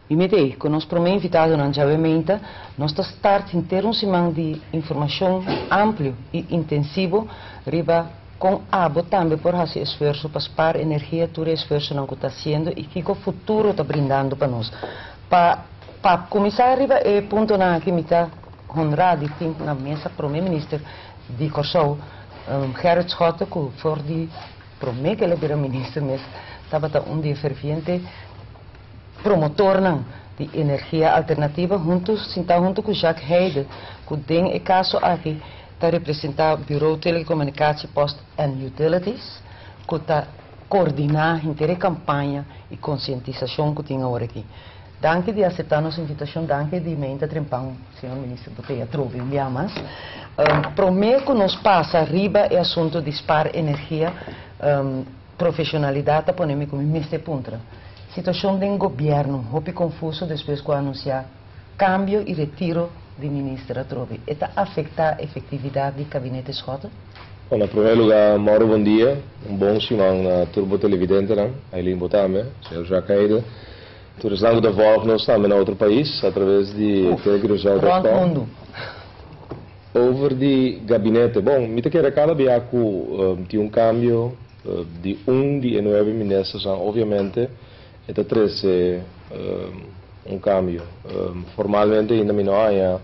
I mete, ku nos promé invitadonan djawe meinta, nos ta start henter un siman di informashon amplio i intensivo riba kon abo tambe por hasi esfuerso pa spar energia, tur e esfuersonan ku ta hasiendo i kiko futuro ta brindando pa nos. Pa kuminsá riba e puntonan aki mi ta honrá di tin na mesa Promé Minister di Kòrsou, Gerrit Schotte, ku for di promé ku el a bira minister mes tabata un di e ferviente promotornan di energia alternativa huntu sintá huntu ku Jacques Heide ku den e kaso aki ta representá Bureau Telecommunicatie Post en Utilities ku ta koordiná henter e kampaña i konsientisashon ku tin awor aki. Danki di aseptá nos invitashon, danki di meinta trempan, señor Minister Botella trobe un bia mas. Promé ku nos pasa riba e asuntu di spar energia, profeshonalidat ta pone mi ku mi mester puntra. Situashon den gobièrnu hopi konfuso despues ku a anunsiá kambio i retiro di minister atrobe. E ta afektá efektividat di Kabinete Schotte? Bon, na promé lugá, Mauro bon dia, un bon siman na tur bo televidentenan, Aileen bo tambe, señor Jacques Heide, tur esnan ku ta vòlg nos tambe na otro pais atraves di Uf, rònt telecuracao.com. mundu. Over di gabinete, bon, mi ta kere kada bia ku tin un kambio di un di e nuebe ministersnan, obviamente e ta trese un kambio. Formalmente ainda mi no haña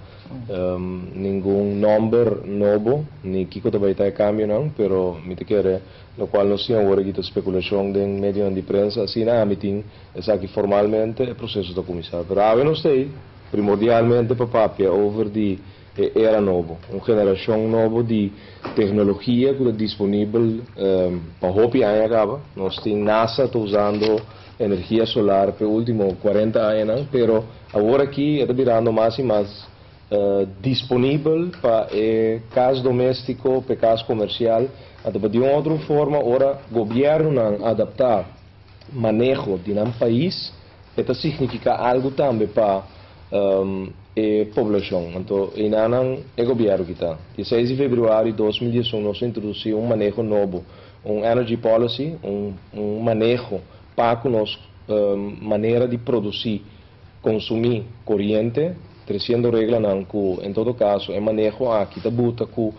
ningun nòmber nobo ni kiko ta bai ta e kambionan, pero mi ta kere lokual nos tin awor aki ta spekulashon den medionan di prensa, asina ami tin esaki formalmente e proseso ta kuminsá. Pero awe nos ta ei primordialmente pa papia over di e era nobo, un generashon nobo di teknologia ku ta disponibel pa hopi aña kaba. Nos tin NASA ta usando energia solar pa e ultimo 40 añanan, pero awor aki e ta birando mas i mas disponibel pa e kas doméstiko, pa e kas komersial. Anto pa di un otro forma ora gobièrnunan adaptá maneho di nan pais, e ta signifiká algu tambe pa e poblashon. Anto einanan e gobièrnu kita. Di 6 di febrüari 2011 nos a introdusí un maneho nobo, un energy policy, un maneho pa ku nos manera di produsí, konsumí koriente, tresiendo reglanan ku en todo kaso e maneho aki ta buta ku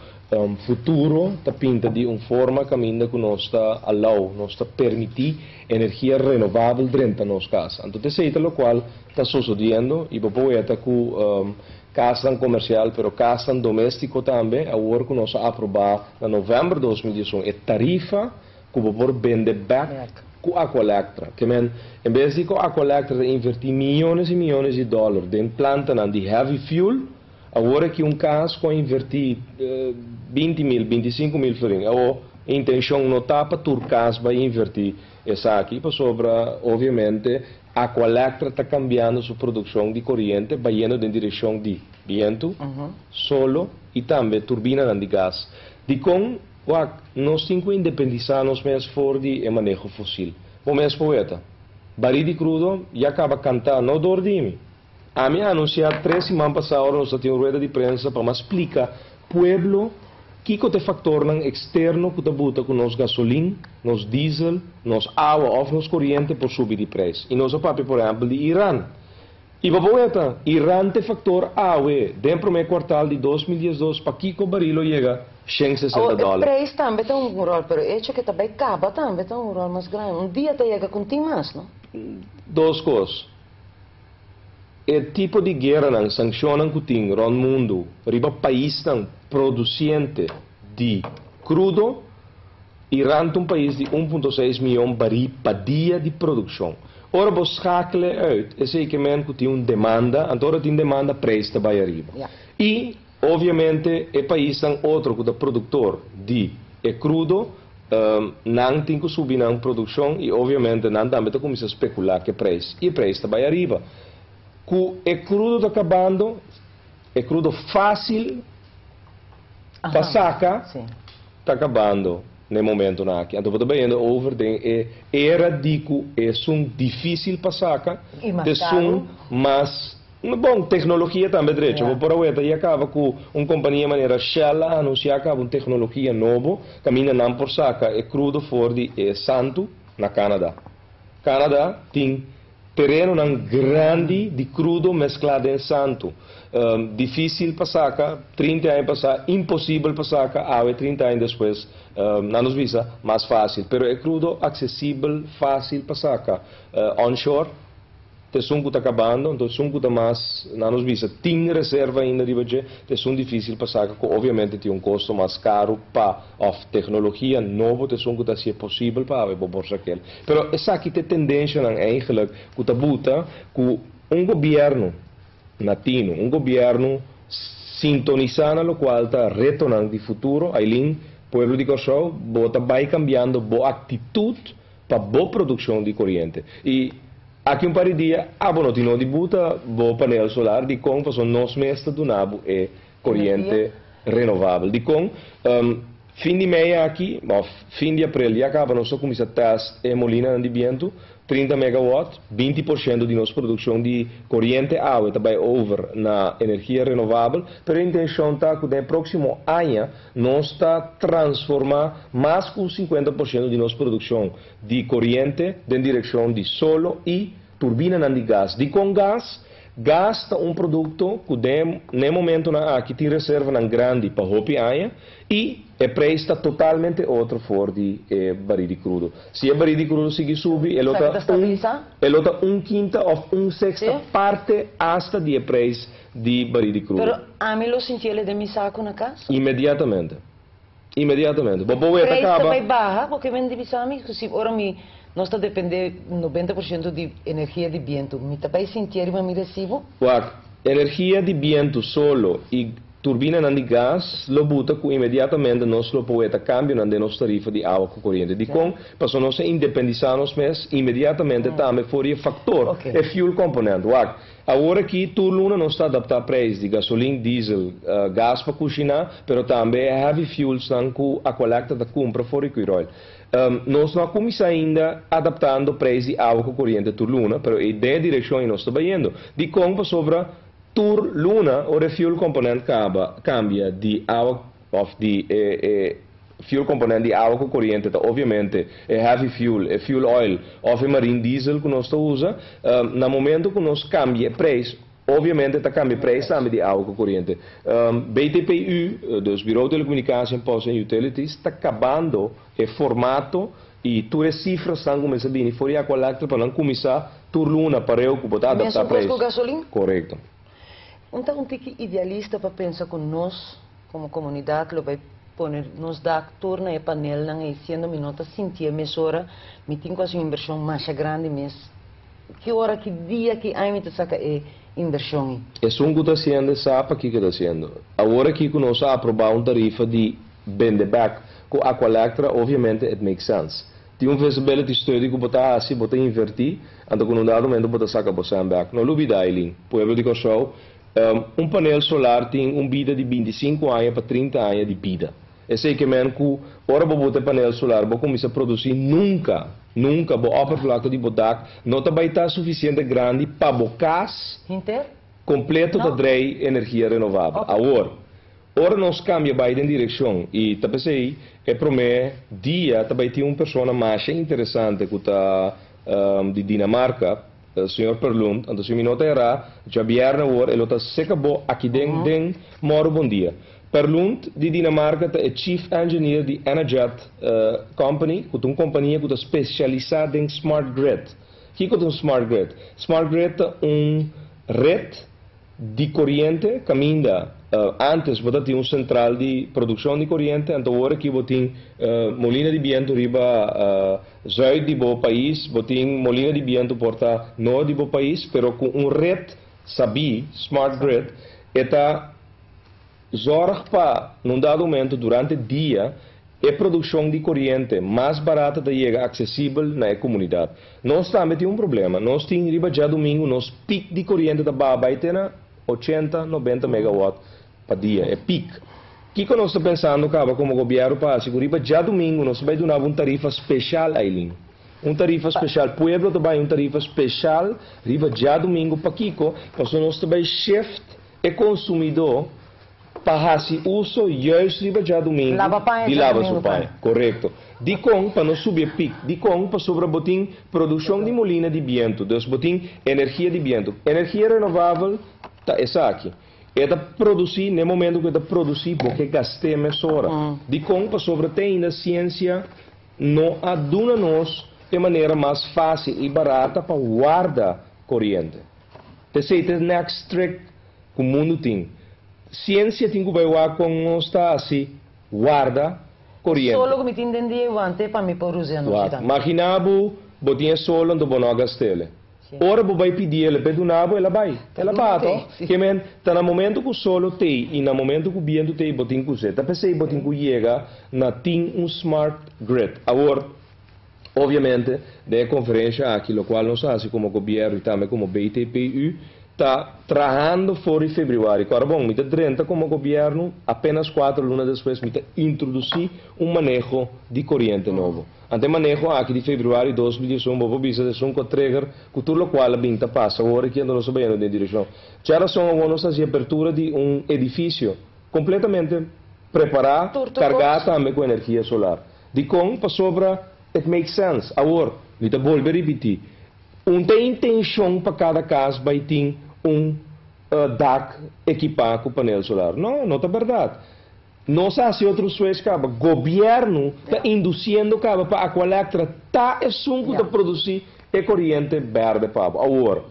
futuro ta pinta di un forma kaminda ku nos ta allow, nos ta permití energia renovabel drenta nos kas. Anto esei ta lokual ta sosodiendo i bo por weta ku kasnan komersial, pero kasnan doméstiko tambe, awor ku nos a aprobá na novèmber 2011 e tarifa ku bo por bende bèk ku Aqualectra. Ke men, en bes di ku Aqualectra ta invertí miónes i miónes di dòler den plantanan di heavy fuel, awor aki un kas ku a invertí 20.000, 25.000 florin. Awor, intenshon no ta pa tur kas bai invertí esaki, pasobra obviamente Aqualectra ta kambiando su produkshon di koriente bayendo den direkshon di bientu, solo i tambe turbinanan di gas. Dikon wak nos tin ku independisá nos mes for di e maneho fosil? Bo mes por weta. Barí di krudo ya kaba kantá no dor di mi. Ami a anunsiá 3 siman pasá ora nos tatin un rueda di prensa pa mas splika pueblo kiko ta e faktornan eksterno ku ta buta ku nos gasolin, nos diesel, nos awa òf nos koriente por subi di preis. I nos a papia, por ehèmpel, di Iran. I bo por weta, Iran ta e faktor awe den promé kuartal di 2012 pa kiko baril a yega 160 Oh, e dòler. Preis tambe ta un ròl, pero hecho ku ta bai kaba tambe ta un ròl mas grandi. Un dia ta yega ku tin mas, no? Dos kos. E tipo di gueranan, sanshonnan ku tin rònt mundu, riba paisnan produsiente di krudo, Iran ta un pais di 1.6 mion barí pa dia di produkshon. Ora bo schakel uit, esei ke men ku tin un demanda, anto ora tin demanda, preis ta bai ariba. I, obviamente, e paisnan otro ku ta produktor di e krudo, nan tin ku subi nan produkshon i obviamente nan tambe ta kuminsá spekulá ku e preis. I e preis ta bai ariba. Ku e krudo ta kabando, e krudo fásil pa saka, ta kabando na e momentonan aki. Anto bo ta bayendo over den e era di ku esun difísil pa saka, I mas esun karu. Mas. Bon, teknologia tambe drecho. Bo por weta ya kaba ku un kompania manera Shell a anunsiá kaba un teknologia nobo, kaminda nan por saka e krudo for di e santu na Canada. Canada tin Terenonan grandi di krudo mesklá den santu. Difísil pa saka, 30 aña pasá, imposibel pa saka, awe 30 aña despues, nan nos bisa, mas fásil. Pero e krudo aksesibel, fásil pa saka onshore, ta esun ku ta kabando, anto esun ku ta mas, nan nos bisa, tin reserva ainda riba dje, ta esun difísil pa saka, ku obviamente tin un kosto mas karu pa, òf teknologia nobo ta esun ku ta hasié posibel pa awe bo por sakel. Pero esaki ta e tendenshanan eigenlijk ku ta buta ku un gobièrnu na tinu, un gobièrnu sintonisá na lokual ta retonan di futuro. Aileen, pueblo di Kòrsou, bo ta bai kambiando bo aktitut pa bo produkshon di koriente. I aki un par di dia abo no tin no di buta bo panel solar, dikon? Pasobra nos mes ta duna bo e koriente renovabel. Dikon? Fin di mei aki, òf fin di aprel ya kaba nos ta kuminsá tèst e molinanan di bientu, 30 megawatt, 20% di nos produkshon di koriente awe ta bai over na energia renovabel, pero e intenshon ta ku den e próksimo aña nos ta transformá mas ku 50% di nos produkshon di koriente den direkshon di solo i turbinanan di gas. Dikon gas? Gas ta un produkto ku den e momentonan aki tin reservanan grandi pa hopi aña i e preis ta totalmente otro for di e barí di krudo. Si e barí di krudo sigui subi, e lo ta un e lo ta un kinta òf un sexta parte asta di e preis di barí di krudo. Pero ami lo sinti el den mi saku na kas? Inmediatamente. Inmediatamente. Bo por weta Preis ta kaba. bai baha, bo ke men di bisa mi? Ku si ora mi nos ta depende 90% di energia di bientu, mi ta bai sintié riba mi resibo? Wak, energia di bientu, solo i turbinanan di gas lo buta ku inmediatamente nos lo por weta kambionan den nos tarifa di awa ku koriente. Dikon? Pasobra nos a independisá nos mes inmediatamente tambe for di e faktor, e fuel component. Wak, awor aki tur luna nos ta adaptá preis di gasolin, diesel, gas pa kushiná, pero tambe e heavy fuelsnan ku Aqualectra ta kumpra for di Curoil. Nos no a kuminsá ainda adaptando preis di awa ku koriente tur luna, pero e den e direkshon ei nos ta bayendo. Dikon? Pasobra tur luna ora e fuel component kaba kambia di awa òf di e e fuel component di awa ku koriente ta obviamente e heavy fuel, e fuel oil òf e marine diesel ku nos ta usa. Na momento ku nos kambia e preis, obviamente ta kambia e preis tambe di awa ku koriente. BTPU, dus Bureau Telecomunicatie en Post en Utilities, ta kabando e formato i tur e sifrasnan kuminsá bini for di Aqualectra pa nan kuminsá tur luna pareu ku bo ta adaptá Mesun kos preis. ku gasolin? Korekto. Un ta un tiki idealista pa pensa ku nos komo komunidat lo bai pone nos dak tur na e panelnan ei siendo mi no ta sintié mesora, mi tin ku hasi un invershon masha grandi mes. Ki ora, ki dia, ki aña mi ta saka e invershon ei? Esun ku ta hasiendo sa pakiko e ta hasiendo. Awor aki ku nos a aprobá un tarifa di bende bèk ku Aqualectra obviamente it makes sense. Tin un feasibility study ku bo ta hasi, bo ta invertí, anto ku na un dado momento bo ta saka bo sèn bèk. No lubidá, Eileen, pueblo di Kòrsou, un panel solar tin un bida di 25 aña pa 30 aña di bida. Esei ke men ku ora bo bota e panel solar bo kuminsá produsí nunka, nunka bo oppervlakte di bo dak no ta bai ta sufisiente grandi pa bo kas Hinter? kompleto ta No? drei energia renovabel. Ok. Awor, ora nos kambia bai den direkshon i ta p'esei e promé dia ta bai tin un persona masha interesante ku ta di Dinamarka, señor Per Lund, anto si mi no ta erá, djabièrnè awor e lo ta seka bo aki den den Mòru Bon Dia. Per Lund di Dinamarka ta e chief engineer di Energiet Company, ku ta un kompania ku ta spesialisá den smart grid. Kiko ta un smart grid? Smart grid ta un ret di koriente kaminda ántes bo ta tin un sentral di produkshon di koriente, anto awor aki bo tin molina di bientu riba zùit di bo pais, bo tin molina di bientu por ta nort di bo pais, pero ku un ret sabí, smart grid, e ta zorg pa na un dado momento durante dia e produkshon di koriente mas barata ta yega aksesibel na e komunidat. Nos tambe tin un problema. Nos tin riba djadumingu nos piek di koriente ta baha bai te na 80, 90 megawatt pa dia, e piek. Kiko nos ta pensando kaba komo gobièrnu pa hasi ku riba djadumingu nos ta bai duna bo un tarifa speshal, Aileen? Un tarifa speshal. Pueblo ta bai un tarifa speshal riba djadumingu. Pakiko? Pasobra nos ta bai shift e konsumidó pa hasi uso juist riba djadumingu Laba paña di laba su djadumingu paña. paña. Korekto. Dikon pa no subi piek? Dikon pasobra bo tin produkshon di molina di bientu, dus bo tin energia di bientu. Energia renovabel ta esaki. E ta produsí, na momento ku e ta produsí, bo ke gast'é mesora. Dikon pasobra te ainda siensia no a duna nos e manera mas fásil i barata pa warda koriente. Esei ta next trick ku mundu tin. Siensia tin ku bai kon nos ta asina warda koriente. Solo ku mi tin den dia wante pa mi por usa no. Imaginá bo, bo tin solo, anto bo no gast'é. Ora bo bai pidi e, pe duna bo, el a bai. El a bato. Ke men, ta na momento ku solo tei i na momento ku bientu tei, bo tin ku usa. Ta p'esei bo tin ku yega na tin un smart grid. Awor, obviamente, den konferensia aki, lo kual nos hasi komo gobièrnu i tambe komo BTPU, ta trahando for di febrüari. Awor, bon, mi ta drenta komo gobièrnu, apenas 4 luna despues, mi ta introdusí un maneho di koriente nobo. Anto maneho aki di febrüari 2021, bo bisa un trigger, ku tur lokual bin ta pasa, awor aki nos ta bai den direkshon. Djarason nos hasi apertura di un edifisio kompletamente prepará, kargá tambe ku energia solar. Dikon pasobra it makes sense. Awor, mi ta bolbe ripití. No tin intenshon pa kada kas bai tin un dak ekipá ku panel solar. No, no ta berdat. Nos a hasi otro switch kaba. Gobièrnu ta indusiendo kaba pa Aqualectra ta esun ku ta produsí e koriente bèrdè pa bo. Awor,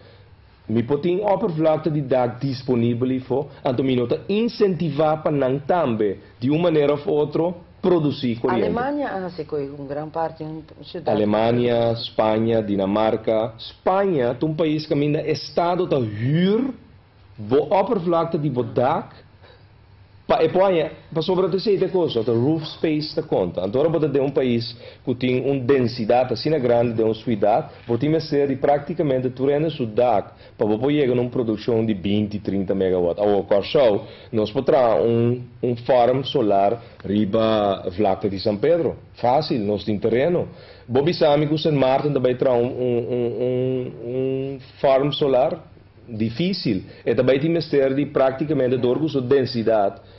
mi por tin oppervlakte di dak disponibel ifo, anto mi no ta insentivá pa nan tambe, di un manera òf otro, produsí koriente. Alemania hasi un gran parti un siudat. Alemania, Spaña, Dinamarka. Spaña ta un pais kaminda estado ta huur bo oppervlakte di bo dak pa e pone pasobra te sei kos, e roof space ta konta. Anto bo ta den un pais ku tin un densidat asina grandi den un siudat, bo tin mester di práktikamente tur hende su dak pa bo yega na un produkshon di 20, 30 megawatt. Awor, Kòrsou, nos por un farm solar riba vlakte di San Pedro. Fásil, nos tin tereno. Bo bisa mi ku St. Martin tambe traha un farm solar, difísil. E tambe tin mester di práktikamente dor ku su densidat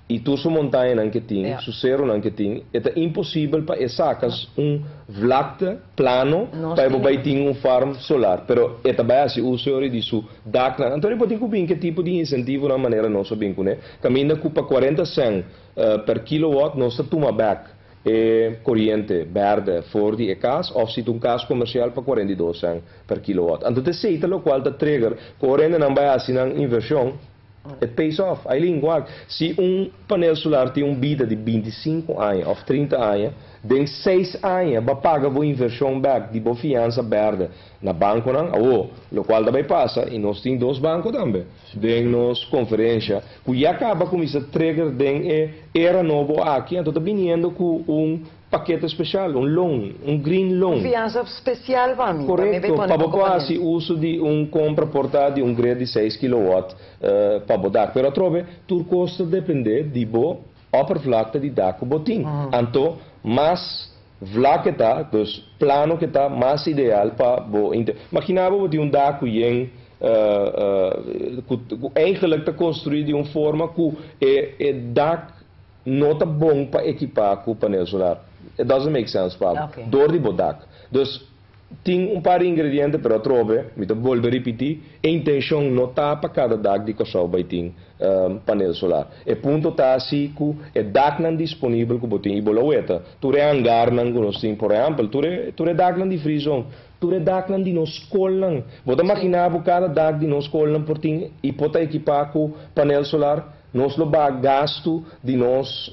i tur su montañanan ku tin, su seronan ku tin, ta imposibel pa saka un vlakte plano pa bai tin un farm solar. Pero e tambe hasi uso di su dak. Anto, por tin ku tipo di insentivo na manera nos bin kuné. Kaminda ku pa 40 cent per kilowatt nos ta tuma back e koriente bèrdè for di e kas, òf si un kas komersial pa 42 cent per kilowatt. Anto, esei ta lokual ta trigger, koriente nan bai hasi nan invershon, it pays off. Eileen, wak, si un panel solar tin un bida di 25 aña òf 30 aña, den 6 aña, bo a paga bo invershon back di bo fiansa bèrdè na bankonan, oh, lokual tambe pasa, i nos tin dos banko tambe, den nos konferensia, ku ya kaba kuminsá trigger den e era nobo aki, anto ta bini ku un pakete spesial, un loan, un green loan. Fiansa spesial pa mi. Korekto, pa bo hasi uso di un kompra por ta di un grid di 6 kilowatt pa bo dak. Pero atrobe, tur kos ta dependé di bo oppervlakte di dak ku bo tin. Anto, mas vlak ta, dus plano ku ta, mas ideal pa bo. Imaginá bo tin un dak ku yen ku eigenlijk ta konstruí di un forma ku e dak no ta bon pa ekipá ku panel solar. It doesn't make sense pa dor di bo dak. Dus tin un par di ingrediente, pero atrobe, mi ta bolbe ripití, e intenshon no ta pa kada dak di Kòrsou bai tin panel solar. E punto ta asina ku e daknan disponibel ku bo tin i bo lo weta. Tur e hangarnan ku nos tin, por ehèmpel, tur e daknan di free zone, tur e daknan di nos skolnan. Bo ta imaginá bo kada dak di nos skolnan por tin i por ta ekipá ku panel solar, nos lo baha gastu di nos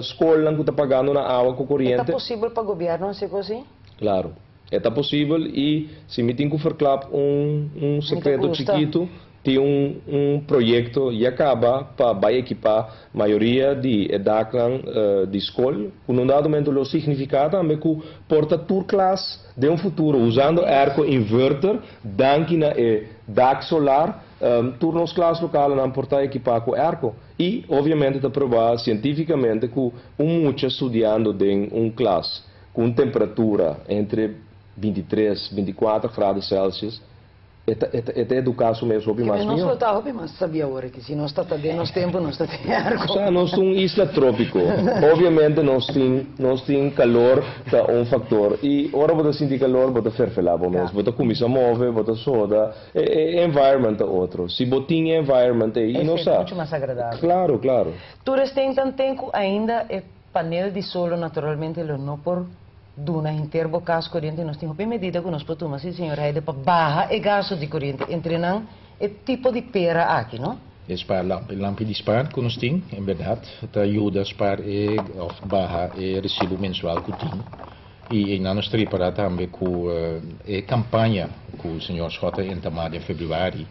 skolnan ku ta pagando na awa ku koriente. Ta posibel pa gobièrnu hasi asina? Klaro. Ta posibel i si mi tin ku verklap un sekreto chikitu, tin un proyekto ya kaba pa bai ekipá mayoria di daknan di skol, ku un dado momento lo signifiká tambe ku por ta tur klas den un futuro usando airco inverter, danki na e dak solar, tur nos klas lokalnan por ta ekipá ku airco. I obviamente ta probá sientífikamente ku un mucha studiando den un klas ku temperatura entre 23 i 24 grado Celsius. E ta eduká su mes hopi mas Nos mihó. No ta hopi mas sabí awor ku si nos ta den nos tempu nos ta den airco. Osea, nos ta un isla trópiko. Obviamente nos tin kalor ta un faktor. I ora bo sinti kalor, bo ta ferfelá bo mes. Bo ta kuminsá move, bo ta soda. E environment ta otro. Si bo tin environment ei, no E sa. muchu mas agradabel. Klaro. Tur esnan ku ainda e panel di solo naturalmente lo no por duna henter bo kas koriente, nos tin medida ku nos por tuma, si, señor Heide, pa baha e gastu di koriente entre nan e tipo di pera aki, no? E spaarlamp, e lampje di spaar ku nos tin, en berdat, ta yuda spaar e òf baha e resibo mensual ku tin. I nos ta prepará tambe ku e kampaña ku señor Schotte a entamá na febrüari,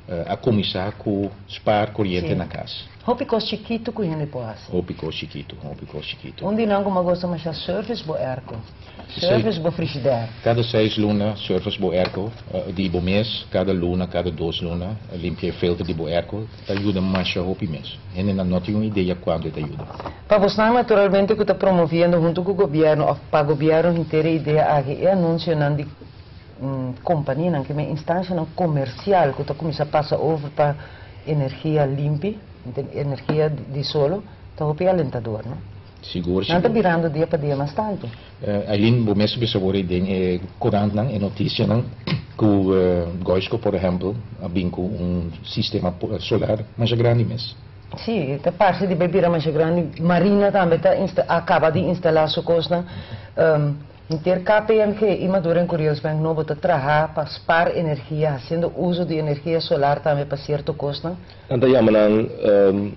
a kuminsá ku spaar koriente na kas. Hopi kos chikitu ku hende por hasi. Hopi kos chikitu, hopi kos chikitu. Un di nan ku mi gusta mas service bo airco. Service bo frigidaire. Kada 6 luna service bo airco, di bo mes, kada luna, kada 2 luna, limpia filter di bo airco, ta yuda masha hopi mes. Hende no tin un idea kuantu ta yuda. Pa bo naturalmente ku ta promoviendo huntu ku gobièrnu òf pa gobièrnu henter e idea aki e anunsionan di kompanianan ku instansianan komersial ku ta kuminsá pasa over pa energia limpi, energia di solo, ta hopi alentador, no? Sigur, Nan ta sigur. Birando dia pa dia mas tantu. Eileen, bo mes bisa awor den e korantnan e notisianan ku Goisco, por ehèmpel, a bin ku un sistema solar mas grandi mes. Si, ta parse di bira mas grandi. Marina tambe ta a kaba di instalá su kosnan. Inter KPMG i Maduro Curios Bank nobo ta traha pa spar energia, hasiendo uso di energia solar tambe pa sierto kosnan. Nan ta yama nan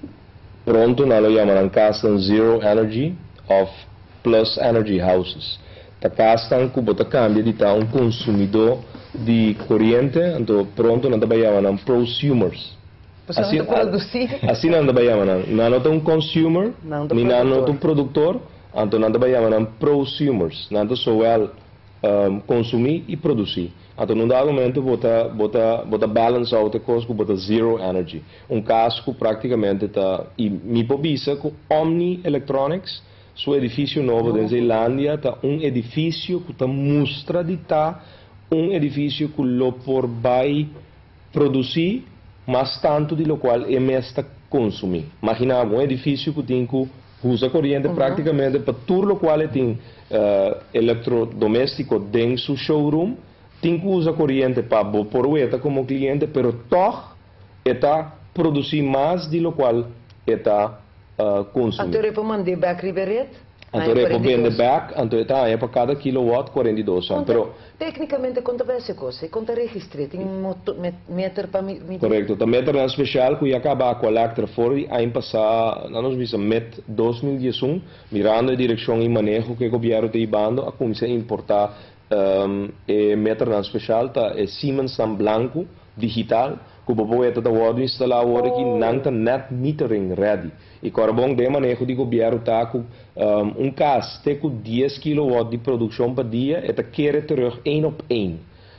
pronto nan lo yama nan kas zero energy òf plus energy houses. Ta kas ku bo ta kambia di ta un konsumidó di koriente, anto pronto nan ta yama nan prosumers. Asina, Asina, produsí. Asina nan ta yama nan. Nan no ta un consumer, Nan ta ni nan no ta produktor. un produktor, anto nan ta yama nan prosumers. Nan ta zowel konsumí i produsí. Anto, num dado momento, bo ta balance out e kos ku bo ta zero energy. Un kas ku práktikamente ta, i mi por bisa ku Omni Electronics, su edifisio nobo na Zeelandia, ta un edifisio ku ta mustra di ta un edifisio ku lo por bai produsí mas tantu di lokual e mes ta konsumí. Imaginá un edifisio ku tin ku usa koriente práktikamente pa tur lokual tin elektrodoméstiko den su showroom, tin ku usa koriente pa por weta komo kliente, pero toch e ta produsí mas di lokual e ta konsumí. Anto e por manda bèk riba ret? Anto e por bende bèk, anto e ta pa kada kilowatt 42 cent. Pero Téknikamente kon ta e kos, kon ta registrá, tin meter pa mi Korekto, ta meter spesial ku a kaba Aqualectra for di aña pasá, nos bisa met 2011, mirando e direkshon i maneho ku gobièrnu ta hibando, a kuminsá importá e meter spesial, ta e Siemens nan blanku digital, ku bo por ta wòrdu instalá awor aki, nan ta net metering ready. I awor bon, den maneho di gobièrnu ta ku un kas te ku 10 kilowatt di produkshon pa dia, e ta kere terug 1 op 1.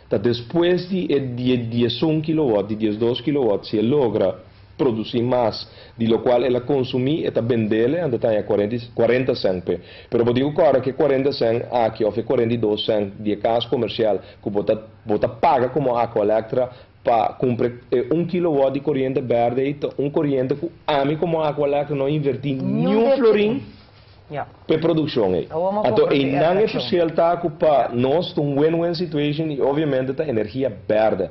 Ta despues di 11 kilowatt, di 12 kilowatt, si e logra produsí mas di lokual el a konsumí, e ta bende, anto ta 40, 40 cent pe. Pero bo digo awor ku 40 cent aki, òf 42 cent di kas komersial, ku bo ta paga komo Aqualectra pa kumpra 1 kilowatt di koriente bèrdè, un koriente ku ami komo Aqualectra no invertí ni un florin pa produkshon ei. Anto, e nan e verschil ta ku pa nos un win-win situation i obviamente ta energia bèrdè.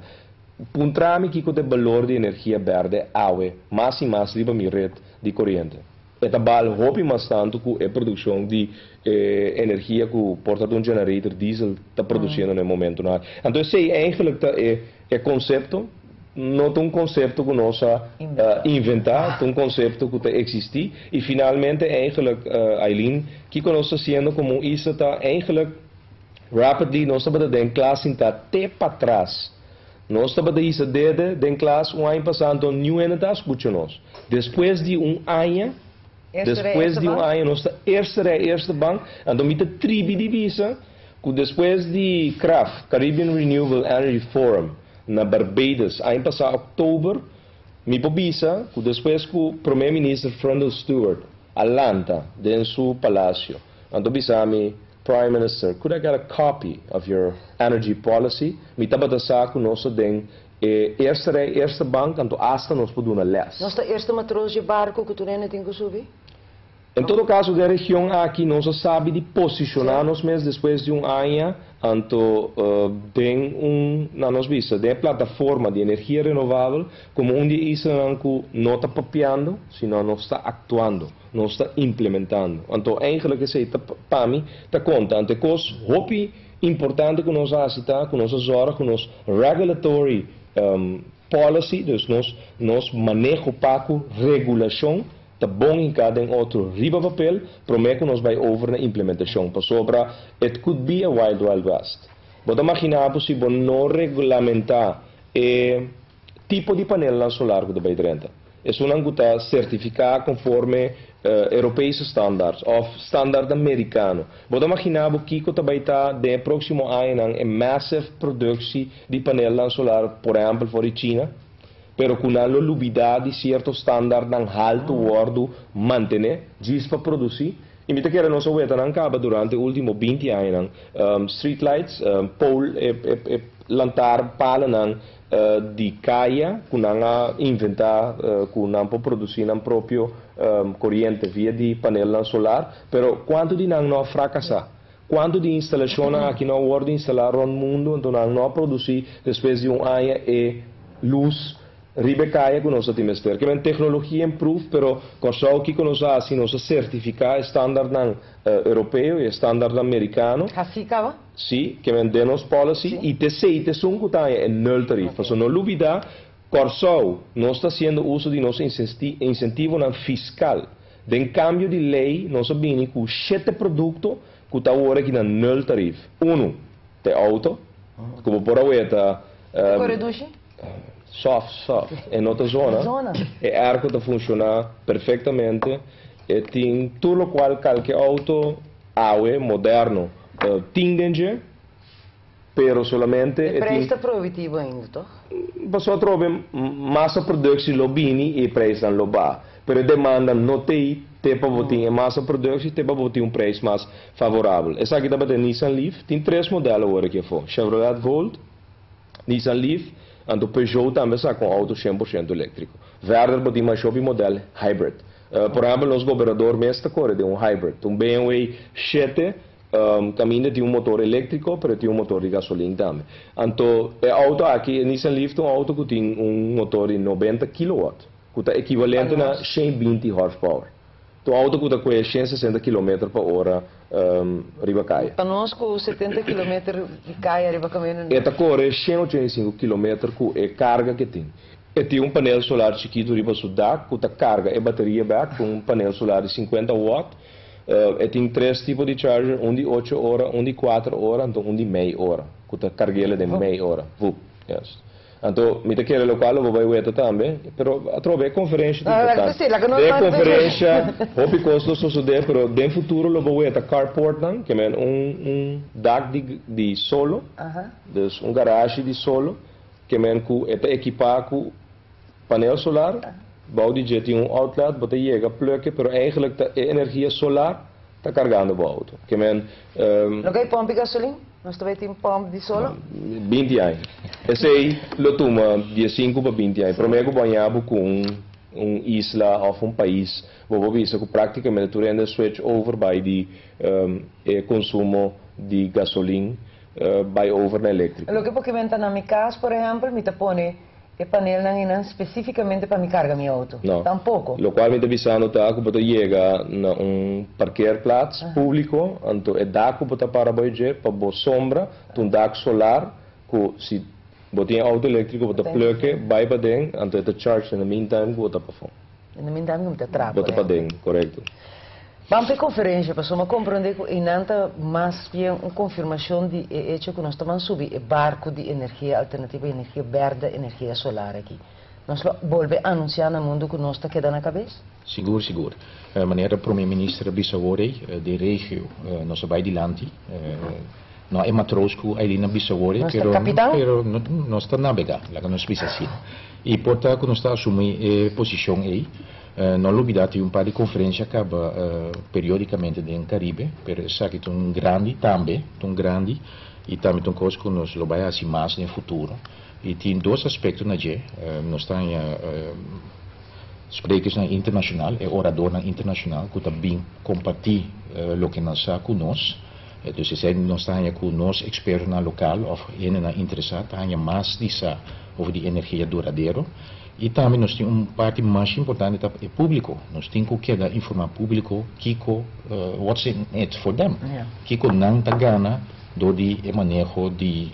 Puntra mi kiko ta e balor di energia bèrdè awe, mas i mas riba mi ret di koriente. E ta bal hopi mas tantu ku e produkshon di energia ku por ta un generator diesel ta produsiendo na e momento. Anto, esei eigenlijk ta e konsepto, no ta un konsepto ku nos a inventá, un konsepto ku ta eksistí i finalmente eigenlijk, Eileen, ku nos ta hasiendo komo isla ta eigenlijk rapidly nos tabata den klas ta te patras. Nos tabata hisa dede den klas un aña pasá, niun hende ta skucha nos. Despues di un aña, despues di un aña, nos ta eerste rij, eerste bank, anto mi ta tribi di bisa, ku despues di CREF, Caribbean Renewable Energy Forum, na Barbados, aña pasá òktober, mi por bisa, ku despues ku Promé Minister Freundel Stuart, a lanta, den su palasio, anto bisa mi, "Prime Minister, could I get a copy of your energy policy?" Mi tabata sa ku nos den e eerste rij, eerste bank, anto hasta nos por duna les. Nos ta eerste matroos di barco ku tur hende tin ku subi? En todo kaso, den region aki, nos sabi di posishoná nos mes despues di un aña, anto den un, na nos bista, den plataforma di energia renovabel, komo un di islanan ku no ta papiando, sino nos ta aktuando, nos ta implementando. Anto, eigenlijk esei ta pa mi ta konta. Anto kos hopi importante ku nos a hasi ta, ku nos a zorg, ku nos regulatory policy, dus nos maneho pa ku regulashon, ta bon hinká den otro riba papel, promé ku nos bai over na implementashon. Pasobra, it could be a wild, wild west. Bo ta imaginá si bo no reglamentá e tipo di panel solar ku ta bai drenta. Esun ku ta sertifiká konforme Europese standards òf standard amerikano. Bo ta imaginá kiko ta bai ta den próksimo aña e massive produkshon di panel solar, por ehèmpel, for di China, pero ku nan lo lubidá di sierto standard nan haltu wòrdu mantené, djis pa produsí. I mi ta kere nos a weta nan kaba durante último 20 aña street lights, pole, e lantaarnpalen di kaya, ku nan a inventá ku nan por produsí nan propio koriente via di panel solar, pero kuantu di nan no a frakasá? Kuantu di instalashon aki no a wòrdu instalá rònt mundu, anto nan no a produsí despues di un aña e lus riba kaya ku nos tin mester? Ke men teknologia improve, pero Kòrsou ku nos a hasi, nos a sertifiká standard nan europeo i standard amerikano. Asina kaba? Si, ke men den nos policy i esei ta esun ku ta e nul tarief. Okay. No lubidá, Kòrsou nos ta hasiendo uso di nos insentivonan fiskal. Den kambio di lei, nos a bini ku shete produkto ku ta awor aki na nul tarief. Uno, ta outo, komo por awor ta Kore dushi? Soft, soft. E no ta zona. Zona. E airco ta funshoná perfektamente. E tin tur lokual kualke outo awe moderno tin den, pero solamente E preis ta prohibitivo ainda, toch? Paso trobe massa productie lo bini e prijs dan lo ba. Pero demanda no te te pa bo tin e massa productie te pa bo tin un prijs mas favorabel. Esaki tabata Nissan Leaf, tin tres modelo awor aki afó. Chevrolet Volt, Nissan Leaf, anto Peugeot tambe sa ku outo 100% eléktriko. Verder bo tin mas hopi modelo hybrid. Por ehèmpel, nos gobernador mes ta kore den un hybrid. Un BMW 7 kaminda tin un motor eléktriko, pero tin un motor di gasolin tambe. Anto, e outo aki, Nissan Leaf, un outo ku tin un motor di 90 kW, ku ta ekivalente na 120 horsepower. Un outo ku ta 160 km pa ora riba kaya. Pa nos ku 70 km di kaya riba kaminda. E ta kore 185 km ku e karga ku e tin. E tin un panel solar chikitu riba su dak, ku ta karga e bateria bèk, ku un panel solar di 50 watt. E tin tres tipo di charger, un di 8 ora, un di 4 ora, anto un di mei ora. Ku ta karg'é den mei ora. Vup, yes. Anto, mi ta kere lokual lo bai weta tambe, pero atrobe konferensia Ah, importante. Si, laga nos De konferensia, hopi kos lo sosodé, pero den futuro lo bai weta carport nan, ke men un dak di solo, dus un garage di solo, ke men ku e ta ekipá ku panel solar, bou di dje tin un outlet, bo ta yega plug, pero eigenlijk ta e energia solar ta kargando e outo. Ke men No ke pòmp di gasolin? Nos tambe tin pòmp di solo? 20 aña. Esei lo tuma 15 pa 20 aña. Promé ku bo ku un isla òf un pais, bo bisa ku práktikamente tur hende switch over bai di e konsumo di gasolin bai over na eléktriko. Loke porque na mi kas, por ehèmpel, mi ta pone e panel nan spesífikamente pa mi karga mi outo. No. Tampoko. Lokual mi ta bisando ta ku bo ta yega na un parkeerplaats públiko, anto e dak ku bo ta para bou dje pa bo sombra, un dak solar, ku si bo tin outo eléktriko, bo ta plug bai paden, anto e ta charge in the meantime ku bo ta pafó. In the meantime ku ta trapo. Bo ta paden, korekto. Ban pa konferensia, pasobra mi a komprondé ku einan ta mas bien un konfirmashon di e hecho ku nos ta subi e barku di energia alternativo, energia bèrdè, energia solar aki. Nos lo bolbe anunsiá na mundu ku nos ta keda na kabes? Sigur, sigur. Manera promé minister a bisa awor, den regio, nos a bai dilanti. No e matroos ku Ailina bisa awor, Nos ta pero kapitan? Pero no, nos ta navegá, laga nos bisa asina. I por ta ku nos ta asumí e posishon ei. No lubidá tin un par di konferensia kaba periódikamente den Karibe, pero esaki ta un grandi tambe, ta un grandi i tambe ta un kos ku nos lo bai hasi mas den futuro. I tin dos aspekto na dje, nos ta haña sprekersnan internashonal, e oradornan internashonal ku ta bin kompartí loke nan sa ku nos. Dus esei nos ta haña ku nos ekspertonan lokal òf hendenan interesá ta haña mas di sa over di energia duradero. I tambe nos tin un parti mas importante ta e públiko. Nos tin ku keda informá públiko kiko, what's in it for them, kiko nan ta gana dor di e maneho di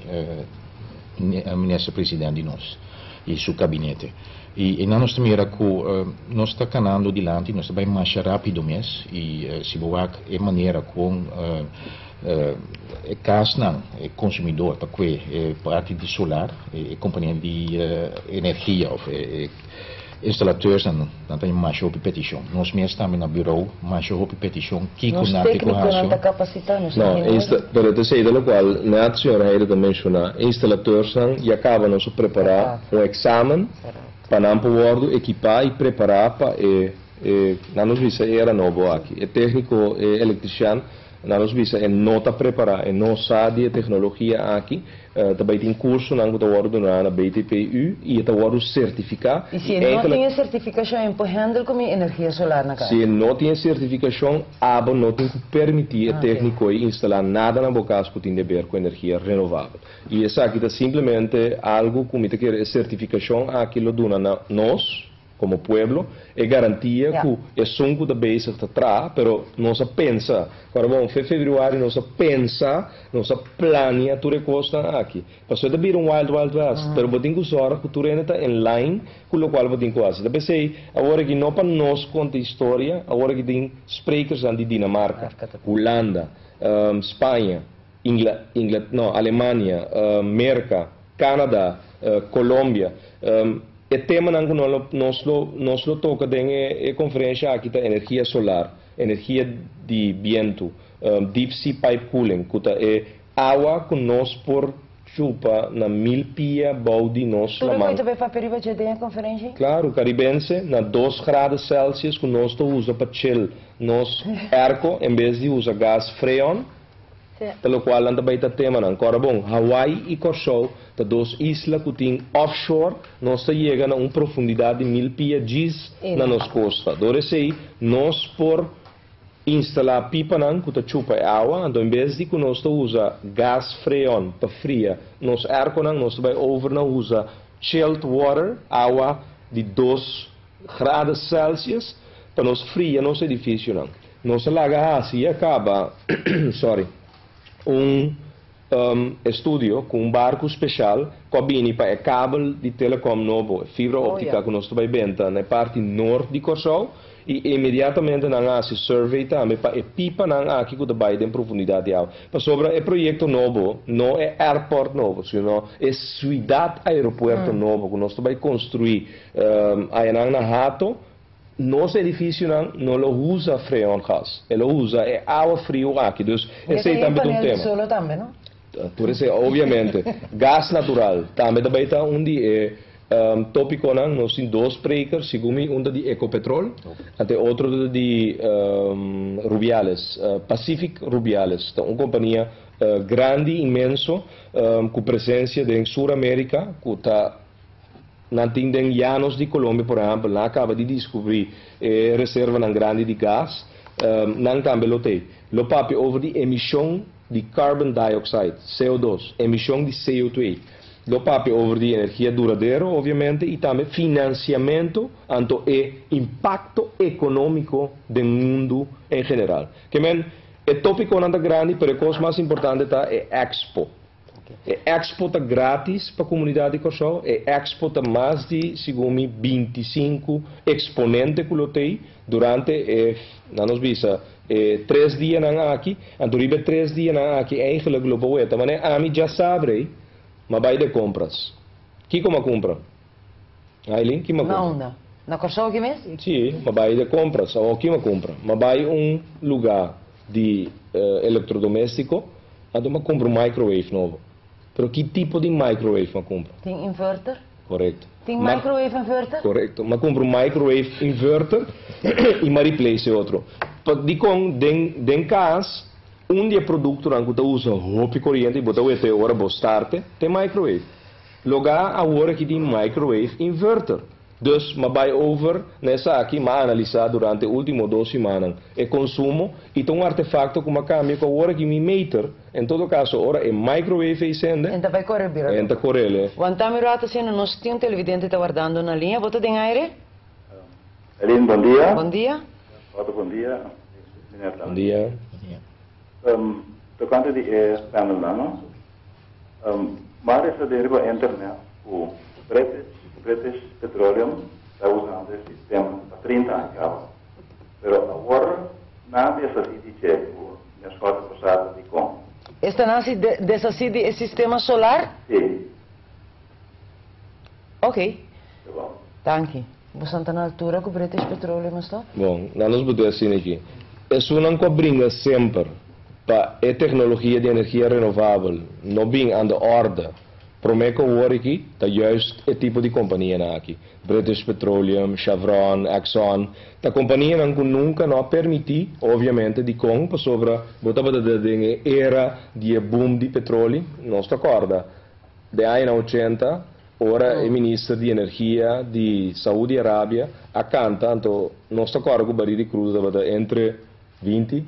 Minister President di nos i su kabinete. I einan nos ta mira ku nos ta kanando dilanti, nos ta bai masha rápido mes i si bo wak e manera kon e kasnan, e konsumidor ta kue e parti di solar, e kompania di energia òf e instalateursnan nan ta masha hopi petishon. Nos mes tambe na burou masha hopi petishon kiko Nos nan te ku téknikonan hasi. ta kapasitá, nos No, ingenieronan. pero ta esei ta lokual net señor Heide ta menshoná, e instalateursnan ya kaba nos a prepará un eksamen pa nan por wòrdu ekipá i prepará pa e, e, nan nos bisa e era nobo aki. E tékniko, e elektrisian, Nan nos bisa e no ta prepará, e no sa di e teknologia aki. Ta bai tin kursonan ku ta wòrdu duná na BTPU i e ta wòrdu sertifiká. I si e no tin e sertifikashon e por hèndel ku mi energia solar na kas? Si e no tin e sertifikashon, abo no tin ku permití e tékniko ei instalá nada na bo kas ku tin deber ku energia renovabel. I esaki ta simplemente algu ku mi ta kere e sertifikashon aki lo duna na nos, Komo pueblo, e garantia ku esun ku ta bezig ta traha, pero nos a pensa, ku ora bon, fe febrüari nos a pensa, nos a plania tur e kosnan aki. Pasobra e ta bira un wild wild west, pero bo tin ku sòrg ku tur hende ta in line ku lokual bo tin ku hasi. Ta p'esei awor aki no pa nos konta historia, awor aki tin sprekersnan di Dinamarka, Hulanda, Spaña, Ingla, Ingla, no, Alemania, Merka, Canada, Colombia. E temanan ku nos lo nos lo toka den e konferensha aki ta energia solar, energia di bientu, deep sea pipe cooling ku ta e awa ku nos por chupa na mil pia bou di nos Tur e laman. koi ta bai papia riba dje den e konferensha? Klaru, karibense na 2 graden Celsius ku nos ta usa pa chill nos airco en bes di usa gas freon. Ta lokual nan ta bai ta temanan. Kòrda bon, Hawaii i Kòrsou ta dos isla ku tin offshore, nos ta yega na un profundidat di 1000 pia djis na nos kosta. Dor esei, nos por instalá pipanan ku ta chupa e awa, anto en bes di ku nos ta usa gas freon pa fria nos airconan, nos ta bai over na usa chilled water, awa di 2 graden Celsius, pa nos fria nos edifisionan. Nos a laga hasi i a kaba, sorry, un estudio ku un barku speshal ku a bini pa e kabel di telecom nobo, e fibra optika ku nos ta bai benta na e parti nort di Kòrsou i inmediatamente nan a hasi survey tambe pa e pipanan aki ku ta bai den profundidat di awa. Pasobra e proyekto nobo no e airport nobo, sino e suidat aeropuerto nobo ku nos ta bai konstruí ayanan na Hato. Nos edificionan no lo usa freongas, e lo usa e awa friu aki, dus esey tambe ta un tema. E panel di solo tambe, no? Tur esey, obviamente. Gas natural tambe ta bay ta un di e topiconan. Nos tin dos spreker, segun mi un ta di Ecopetrol, ante otro ta di Rubiales, Pacific Rubiales, ta un compania grandi, inmenso, cu presencia den Sur America, cu ta. Nan tin den Llanos di Colombia, por ehempel, nan a caba di descubri e reservanan grandi di gas, nan tambe lo t'ey. Lo papia over di emision di carbon dioxide, CO2, emision di CO2. Lo papia over di energia duradero, obviamente, y tambe financiamento, anto e impacto economico den mundo en general. Ke men, e topiconan ta grandi, pero e cos mas importante ta e expo. E expo ta gratis pa komunidat di Kòrsou. E expo ta mas di, segun mi, 25 eksponente ku lo t'ei durante e, nan nos bisa, e 3 dianan aki. Anto riba e 3 dianan aki eigenlijk lo por weta manera ami djasabre ei m'a bai de kompras. Kiko m'a kumpra? Aileen, ki m'a Na kumpra? unda? Na Kòrsou aki mes? Si, m'a bai de kompras. Awor ki m'a kumpra? M'a bai un lugá di elektrodomestiko, anto m'a kumpra un microwave nobo. Pero ki tipo di microwave m'a kumpra? Tin inverter? Korekto. Tin microwave inverter? Korekto. M'a kumpra un microwave inverter i m'a replace e otro. Pa dikon den kas un di e produktonan ku ta usa hopi koriente i bo ta wete ora bo starte ta e microwave. Logá awor aki tin microwave inverter. Dus m'a bai over na esaki, m'a analisá durante e último dos simannan e konsumo i ta un artefakto ku m'a kambia ku awor aki mi meter, en todo kaso ora e microwave ei sende, En ta bai kore bira en ta korele. Wanta mi rato asina nos tin un televidente ta wardando na liña. Bo ta den aire? Eline, bon dia. Bon dia. Otto, bon dia. Meneer Bon dia. Bon dia. Tokante di e panelnan, no? M'a lesa den riba internet ku British British Petroleum ta usando e sistema pa 30 aña kaba. Pero awor nan a deshasí di dje ku mi a skòrta por sa ta dikon. Esta nan si deshasí di e sistema solar? Sí. Ok. Ta bon. Danki. Boso ta na altura ku British Petroleum a stòp? Bon, nan nos bot'é asina aki. Esunnan ku a bringa semper pa e teknologia di energia renovabel no bin aan de orde promé ku awor aki ta juist e tipo di kompanianan aki. British Petroleum, Chevron, Exxon, ta kompanianan ku nunka no a permití, obviamente, dikon? Pasobra bo tabata den e era di e boom di petroli, nos ta kòrda den añanan ochenta, Ora e minister di energia di Saudi Arabia a canta, anto nos ta corda cu baril di crudo tabata entre 20,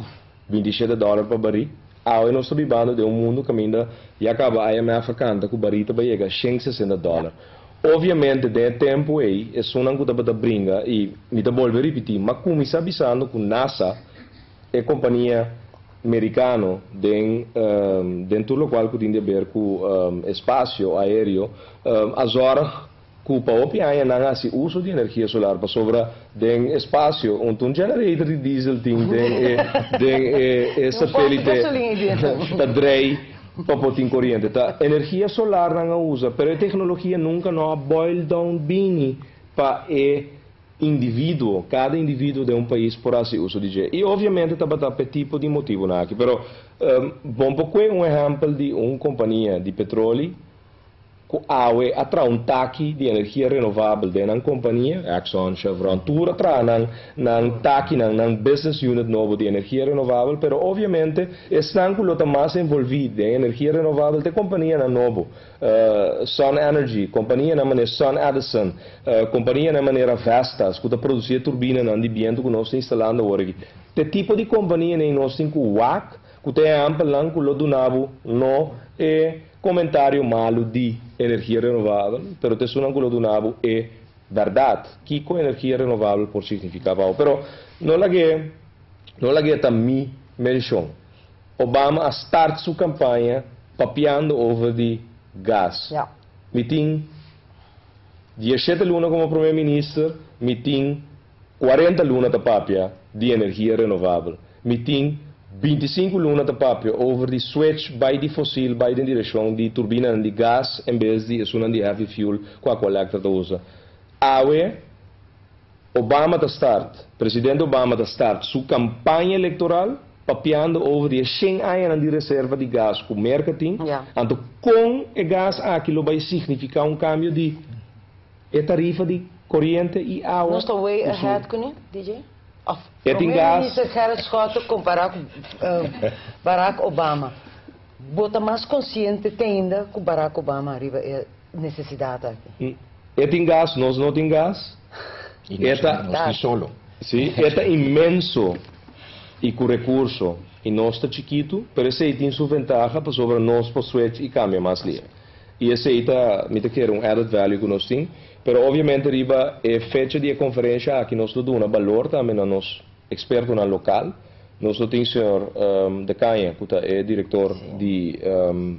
27 dollar pa baril. Awe nos ta bibando den un mundo caminda ya caba IMF a canta cu baril ta bay yega 160 dollar. Obviamente den e tempo ey esunnan cu tabata bringa, y mi ta bolbe ripiti, m'a cuminsa bisando cu NASA, E kompania merikano den den tur lokual ku tin di aber ku espasio aéreo a zòrg ku pa hopi aña nan hasi uso di energia solar pasobra den espasio un ta un generator di diesel tin den e den e e satélite ta drei pa por tin koriente. Ta energia solar nan a usa pero e teknologia nunka no a boil down bini pa e individuo, kada individuo den un pais por hasi uso di dje. I obviamente tabata p'e tipo di motibunan aki. Pero bon por kue un ehèmpel di un kompania di petroli ku awe a traha un taki di energia renovabel den nan kompania, Exxon, Chevron, tur a traha nan nan takinan, nan business unit nobo di energia renovabel, pero obviamente esnan ku lo ta mas envolví den energia renovabel ta e kompanianan nobo. Sun Energy, kompanianan manera Sun Edison, kompanianan manera Vestas ku ta produsí e turbinanan di bientu ku nos ta instalando awor aki. Ta e tipo di kompanianan nos tin ku wak ku ta e ehèmpelnan ku lo duna bo no e komentario malu di energia renovabel, pero ta esunnan ku lo duna bo e bèrdat kiko energia renovabel por signifiká pa bo. Pero no lag'é no lag'é ta mi menshon. Obama a start su campaña papiando over di gas. Mi tin 17 luna como Prome Minister, mi tin 40 luna ta papia di energia renovabel. Mi tin 25 luna ta papia over di switch bai di fosil bai den direccion di turbinanan di gas en bes di esunnan di heavy fuel cu Aqualectra ta usa. Awe Obama ta start, Presidente Obama ta start su campaña electoral papiando over di e 100 añanan di reserva di gas cu Merca tin, anto con e gas aki lo bay significa un cambio di e tarifa di coriente y awa. Nos ta way ahead cune, DJ? Of E tin Prome gas. Minister Gerrit Schotte compara cu Barack Obama. Bo ta mas consciente te ainda cu Barack Obama riba e necesidad aki? E tin gas, nos no tin gas. Y nos, E ta, nos tin solo. Sí, e ta inmenso y cu recurso y nos ta chikitu, pero esey tin su ventaha pasobra nos por switch y cambia mas lihe. Y esey ta, mi ta kere, un added value cu nos tin. Pero obviamente riba e fecha di e conferencia aki nos lo duna balor tambe na nos expertonan local. Nos lo tin señor De Caña cu ta e director di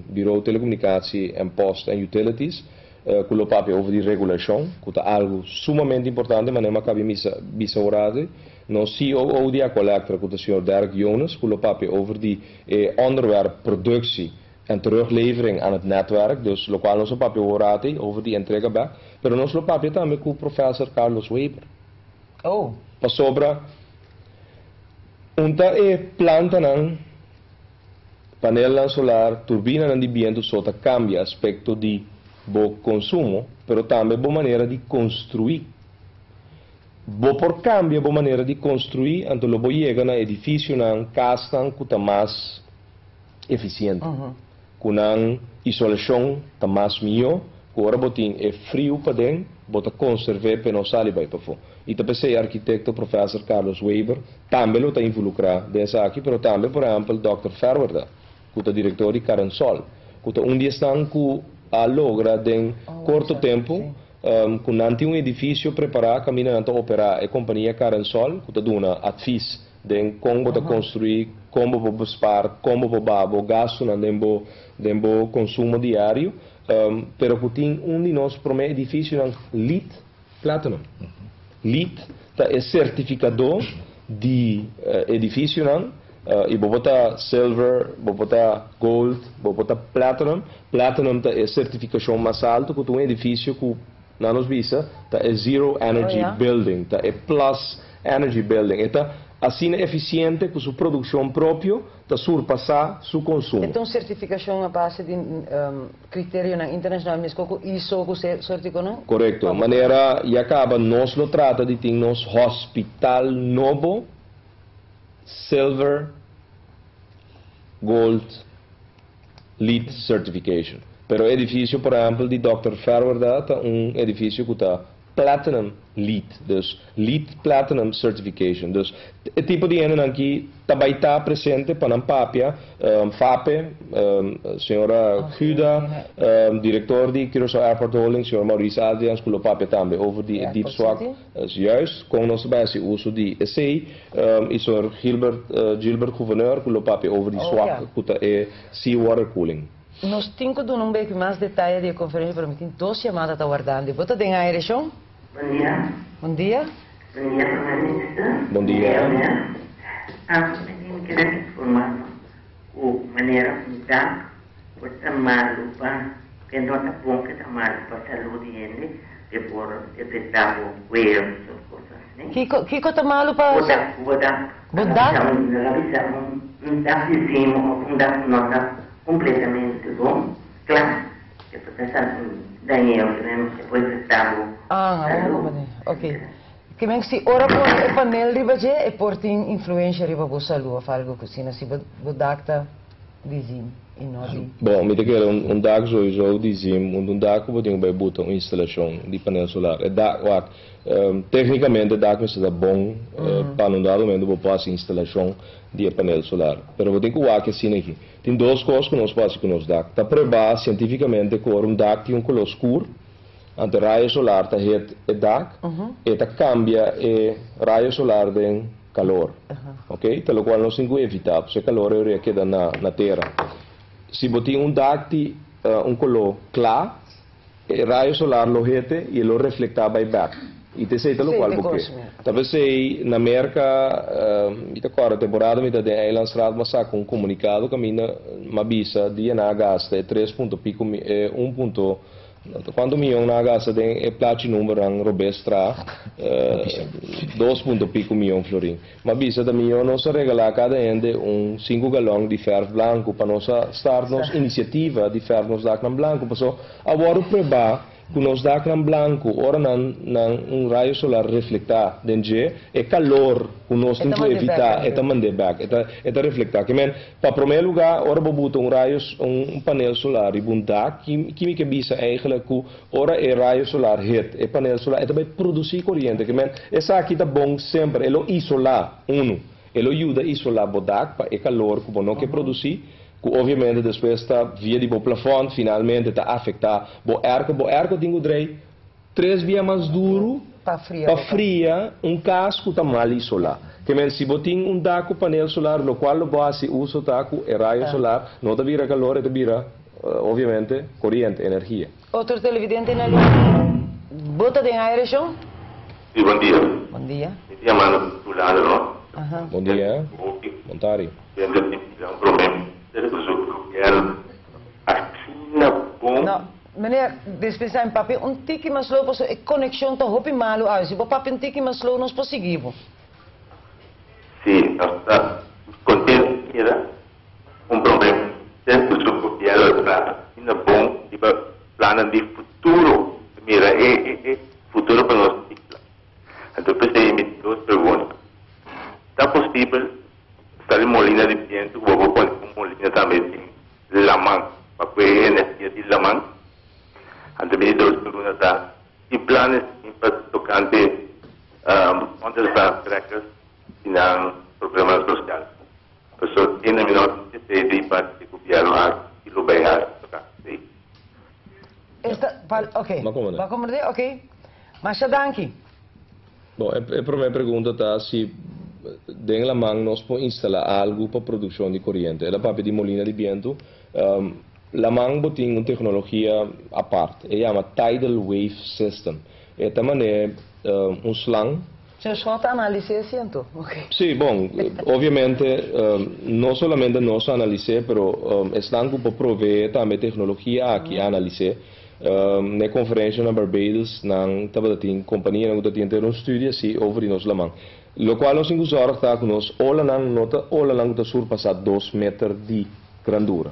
Bureau Telecommunicatie en Post en Utilities cu lo papia over di regulacion cu ta algo sumamente importante manera mi a cabi misa bisa orado. Nos COO di Aqualectra cu ta señor Derek Jonas cu lo papia over di e onderwerp productie en teruglevering aan het netwerk, dus locual nos a papia orado over di entrega bek. Pero nos lo papia tambe cu Professor Carlos Weber. Oh. Pasobra un ta e plantanan, panelnan solar, turbinanan di bientu so ta cambia aspecto di. bo konsumo, pero tambe bo manera di konstruí. Bo por kambia bo manera di konstruí, anto lo bo yega na edifisionan, kasnan ku ta mas efisiente. Ku nan isolashon ta mas mihó, ku ora bo tin e friu paden, bo ta konserv'é p'e no sali bai pafó. I ta p'esei arkitekto Professor Carlos Weber tambe lo ta involukrá den esaki, pero tambe por ehèmpel Dòkter Ferwerda, ku ta direktor di Carensol, ku ta un di esnan ku a logra den korto tempu ku nan tin un edifisio prepará kaminda nan ta operá e kompania Carensol, ku ta duna advis den kon bo ta konstruí, kon bo por bespaar, kon bo por baha bo gastunan den bo den bo konsumo diario, pero ku tin un di nos promé edifisionan LEED Platinum. LEED ta e sertifikadó di edifisionan i bo por ta silver, bo por ta gold, bo por ta platinum. Platinum ta e sertifikashon mas altu ku ta un edifisio ku nan nos bisa ta e zero energy building, ta e plus energy building. E ta asina efisiente ku su produkshon propio ta surpasá su konsumo. E ta un sertifikashon a base di kriterionan internashonal meskos ku ISO ku sortikonan? Korekto. Manera ya kaba nos lo trata di tin nos hospital nobo silver, gold, LEED certification. Pero e edifisio por ehempel di Dòkter Ferwerda ta un edifisio ku ta Platinum LEED, dus LEED Platinum Certification. Dus e tipo di hendenan aki ta bai ta presente pa nan papia, FAPE, señora Guda, director di Curaçao Airport Holdings, señor Maurice Adriaans ku lo papia tambe over di e diep zwak. Juist, kon nos ta bai hasi uso di esei, i señor Gilbert Gilbert Gouverneur ku lo papia over di swak ku ta e sea water cooling. Nos tin ku duna un beki mas detaye di e konferensha pero mi tin dos yamada ta wardando. Bo ta den aire, shon? Bon dia. Bon dia. Bon dia, Prome Minister. Bon dia. Mi kere informa ku manera un dak por ta malu pa, ke no ta bon ke ta malu pa salud di hende, ke por efecta bo cuero, soort cosas así. Kiko, kiko ta malu pa. Bo dak, bo dak. Bo dak? Laga bisa un dak di zim of un dak ku no ta completamente bon, kla, ke por ta sa dañeo, ke por efecta bo Ah, salud. Ok. Ke men si ora pone e panel riba dje, e por tin influencia riba bo salud of algo asina, si bo bo dak ta di zim i no di. Bon, mi ta kere un dak sowieso di zim, un dak ku bo tin ku bai buta un instalashon di panel solar. E dak, wak, Téknikamente dak mester ta bon pa na un dado momento bo por hasi instalashon di e panel solar. Pero bo tin ku wak asina aki. Tin dos kos ku nos por hasi ku nos dak. Ta pruebá sientífikamente ku ora un dak tin un koló skur, anto e rayo solar ta hit e dak, e ta kambia e rayo solar den kalor. Oke? Ta lokual nos tin ku evitá, pasobra e kalor e keda na tera. Si bo tin un dak di un koló kla, E rayo solar lo hete i e lo reflektá bai bèk. I ta esei ta lokual bo ke. Ta p'esei na Merka, mi ta kòrda temporada mi ta den Eilandsraad mi a saka un komunikado kaminda mi a bisa dia nan a gasta e tres punto piko e un punto kuantu miyon nan a gasta den e plachi numbernan robes tra dos punto piko miyon florin. Mi a bisa ta mihó nos a regalá kada hende un sinku galòn di fèrf blanku pa nos a start nos inisiativa di fèrf nos daknan blanku. Paso a wòrdu pruebá ku nos daknan blanku ora nan nan un rayo solar reflektá den dje, e kalor ku nos tin ku evitá e ta mand'é bèk, e ta e ta reflektá. Ke men, pa promé lugá ora bo buta un rayo un panel solar riba un dak, ki mi ke bisa eigentlik ku Ora e rayo solar hit e panel solar e ta bai produci coriente ke men esaki ta bon semper e lo isola unu e lo yuda isola bo dak pa e calor cu bo no ke produci cu obviamente despues ta via di bo plafond finalmente ta afecta bo airco bo airco tin cu drei tres bia mas duru Pa fria pa bo kas. fria un cas cu ta mal isola ke men si bo tin un dak cu panel solar locual lo bo haci uso ta cu e rayo solar no ta bira calor e ta bira obviamente coriente energia. Otro televidente na línea. Bo ta den aire, shon? Sí, bon dia. Bon dia. Mi ta yamando di Tulano, no? Aha. Bon dia, Montari. Hende tin un problema serio ku su gobièrnu. Asina bon. No, meneer, dispensá mi papia un tiki mas slow pasobra e konekshon ta hopi malu awe. Si bo papia un tiki mas slow nos por sigui bo. Sí, nos ta kontento mira Un prome ser ku su gobièrnu ta asina bon riba plannan di futuro. posibel sali molina di bientu ku bo por pone un molina tambe den laman pa ku e energia di laman. Anto mi di dos pregunta ta, ki planes tin pa tokante onderstandtrekkers i nan problemanan sosial? Pasobra tin mi no tin esei di parti di gobièrnu aki ki lo bai hasi tokante esei. Esta, pa, ok. Bo a komprendé. Bo a komprendé? Ok. Masha danki. Bon, e promé pregunta ta si den laman nos por instalá algu pa produkshon di koriente. El a papia di molina di bientu. Laman bo tin un teknologia apart. E yama tidal wave system. E ta manera un slang. Señor Schotte a analis'é esei anto? Ok. Sí, bon, obviamente no solamente nos a analis'é, pero esnan ku por proveé tambe e teknologia aki a analis'é. Na e konferensha na Barbados nan tabata tin kompanianan ku ta tin henter un studio así over di nos laman. Lokual nos tin ku zòrg ta ku nos olanan no ta olanan ku ta surpasá dos meter di grandura.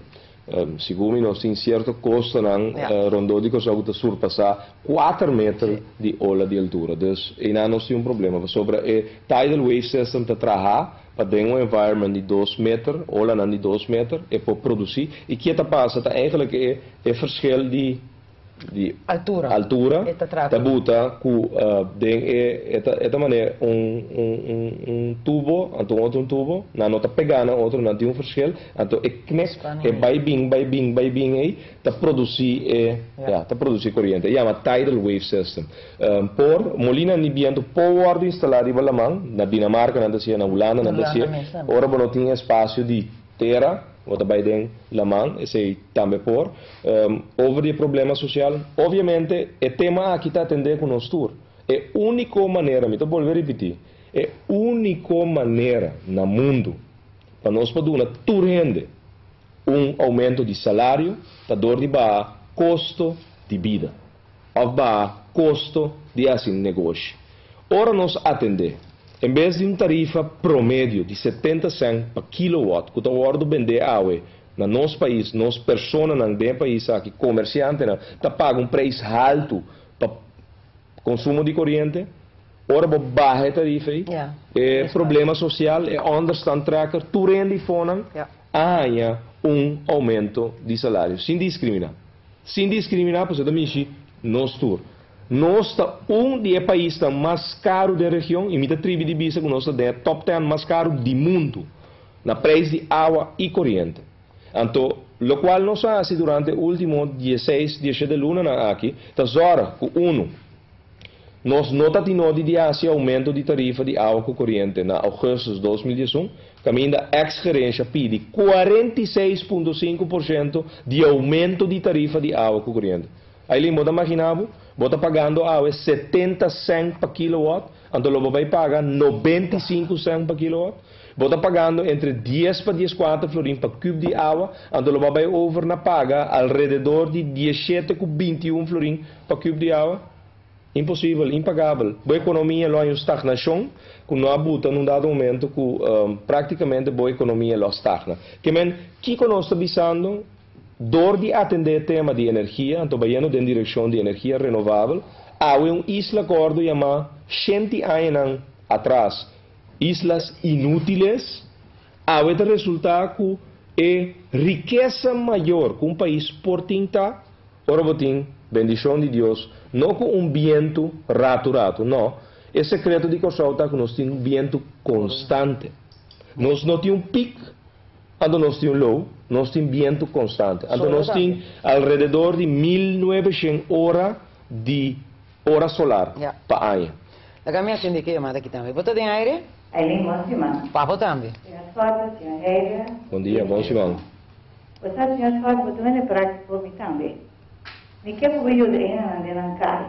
Segun mi nos tin sierto kostanan rondó di Kòrsou ku ta surpasá kuater meter di ola di altura. Dus einan nos tin un problema pasobra e tidal wave system ta traha pa den un environment di dos meter, olanan di dos meter, e por produsí. I ke ta pasa ta eigenlijk e E verschil di di Altura. altura E ta traha ta ku. buta ku den e e ta e ta manera un un un un tubo anto un otro un tubo nan no ta pegá na otro nan tin un verschil anto e knek Spanning e ei. bai bin bai bin bai bin ei ta produsí e Ja. ya ta produsí koriente e yama tidal wave system por molina di bientu por wòrdu instalá riba laman na Dinamarka nan ta hasié na Hulanda nan ta Hulanda hasié mes tambe. ora bo no tin espasio di tera bo ta bai den laman, esei tambe por. Over di e problema sosial, obviamente e tema aki ta atendé ku nos tur. E úniko manera, mi ta bolbe ripití, e úniko manera na mundu pa nos por duna tur hende un oumento di salario ta dor di baha kosto di bida òf baha kosto di hasi negoshi. Ora nos atendé, en bes di un tarifa promedio di 70 sènt pa kilowatt ku ta wòrdu bendé awe na nos pais, nos personanan den e pais aki, komersiantenan, ta paga un preis haltu pa konsumo di koriente. Ora bo baha e tarifa ei, e problema sosial, e onderstandtrekker, tur hende fonan a haña un oumento di salario, sin diskriminá. Sin diskriminá pasobra ta mishi nos tur. Nos ta un di e paisnan mas karu den region i mi ta tribi di bisa ku nos ta den e top ten mas karu di mundu na preis di awa i koriente. Anto, lokual nos a hasi durante e último dieseis, dieshete lunanan aki ta zòrg ku unu, nos no ta tin nodi di hasi oumento di tarifa di awa ku koriente na ougùstùs 2011, kaminda eks gerensha pidi 46,5% di oumento di tarifa di awa ku koriente. Aileen, bo ta maginá bo? Bo ta pagando awe 70 sènt pa kilowatt, anto lo bo bai paga 95 sènt pa kilowatt. Bo ta pagando entre 10 pa 14 florin pa kub di awa, anto lo bo bai over na paga alrededor di 17 ku 21 florin pa kub di awa. Imposibel, impagabel. Bo ekonomia lo hay un stagnashon ku no a buta na un dado momento ku práktikamente bo ekonomia lo a stagna. Ke men, kiko nos ta bisando? Dor di atendé e tema di energia, anto bayendo den direkshon di energia renovabel, awe un isla ku a wòrdu yamá shenti añanan atras islas inútiles, awe ta resultá ku e rikesa mayor ku un pais por tin ta ora bo tin bendishon di Dios, no ku un bientu ratu ratu, no, e sekreto di Kòrsou ta ku nos tin un bientu konstante. Nos no tin un pik. Anto nos tin un lou, nos tin bientu konstante. Anto nos tin alrededor di 1900 ora di ora solar pa aña. Laga mi atendé ku yamada aki tambe. Bo ta den aire? Aileen, bon siman. Pa bo tambe. Señor Schotte, señor Heide. Bon dia, bon siman. Bo sa, señor Schotte, bo ta wende práktiko, mi tambe. Mi ke pa bo yuda e hendenan den nan kas.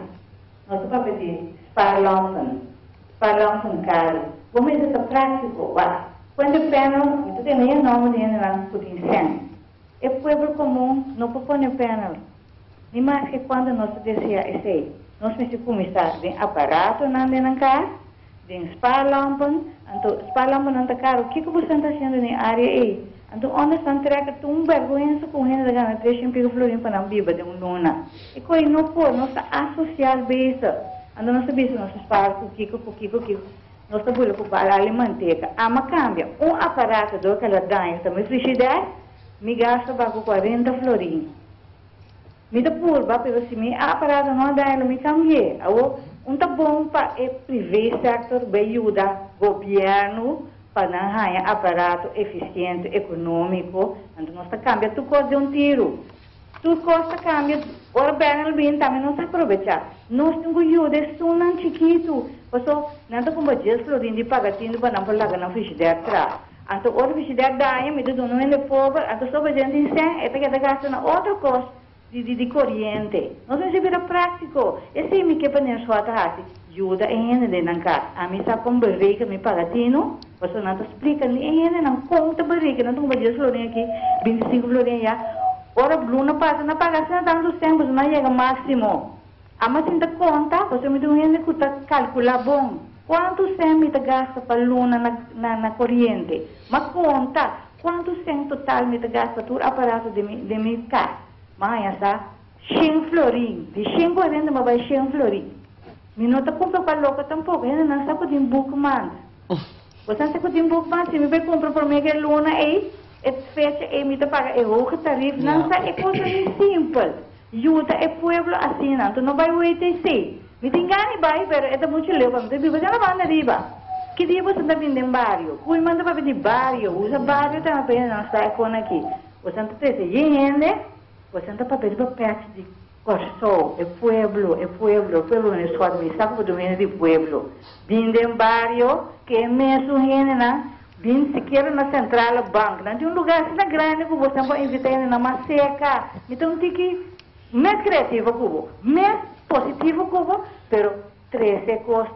Nos ta papia di spaarlampen, spaarlampen karu. Bo mester ta práktiko, wak. Pone panel, mi ta tende e nòmber di hendenan ku tin sèn. E pueblo komun no por pone panel, ni maske kuantu nos ta deseá esei. Nos mester kuminsá den aparatonan den nan kas, den spaarlampen. Anto spaarlampennan ta karu. Kiko bo esnan ta hasiendo den e área ei? Anto unda esnan trèk? Ta un bèrgwensa ku un hende ta gana 300 piko florin pa nan biba den un luna. E koi no por, nos ta asosial bezig. Anto nos ta bisa nos ta spaar ku kiko, ku kiko, kiko. Nos ta bula ku bala i manteka. Ami a kambia un aparato dor ku el a daña ta mi frigidaire, mi gas ta baha ku 40 florin. Mi ta purba, pero si mi aparato no a daña, lo mi kambi'é. Awor, un ta bon pa e privé sector bai yuda gobièrnu pa nan haña aparato efisiente, ekonómiko. Anto nos ta kambia tur kos den un tiru. Tur kos ta kambia. Ora panel bin tambe nos ta aprovechá. Nos tin ku yuda esunnan chikitu. Paso nan ta kumpra 10 florin di Pagatinu pa nan por laga nan frigidaire traha. Anto ora frigidaire daña, mi ta duna un hende pober, anto sobra djente di sèn, e ta keda gasta na otro kos di koriente. Nos mester bira práktiko. Esei mi ke pa meneer Schotte hasi. Yuda e hende den nan kas. Ami sa kon bereken mi Pagatinu, paso nan ta splika ni e hendenan kon ta bereken. Nan ta kumpra 10 florin aki, 25 florin ya. Ora luna pasa, nan paga asina tantu sèn, paso nan yega máksimo. Ami sinta konta, paso mi ta un hende ku ta kalkulá bon. Kuantu sèn mi ta gasta pa luna na koriente? M'a konta, kuantu sèn total mi ta gasta tur aparato di mi kas? M'a haña sa, 100 florin. Di 140 m'a bai 100 florin. Mi no ta kumpra pa loko tampoko. Hende nan sa ku tin boekmaand. Bo sa ku tin boekmaand, si mi bai kumpra promé ku e luna ei, e fecha ei mi ta paga e hoge tarief. Nan sa e kos ni simpel. Yuda e pueblo asina. Anto no bai WTC. Mi tin gana bai, pero e ta muchu leu pa mi. Ta biba na banda riba. Ki dia bo ta bin den bario? Kui manda pa di bario. Usa bario tambe pa nan sa e kon aki. Bo ta trese hende, bo ta papia di pèchi di Kòrsou, e pueblo, e pueblo, e pueblo meneer Schotte, mi sa ku bo di pueblo. Bin den bario, ku e mesun hendenan, bin sikiera na Centrale Bank. Nan tin un lugá asina grandi ku bo por invitá hendenan mas serka. Mi ta un tiki mes kreativo ku bo, mes positivo ku bo, pero trese kos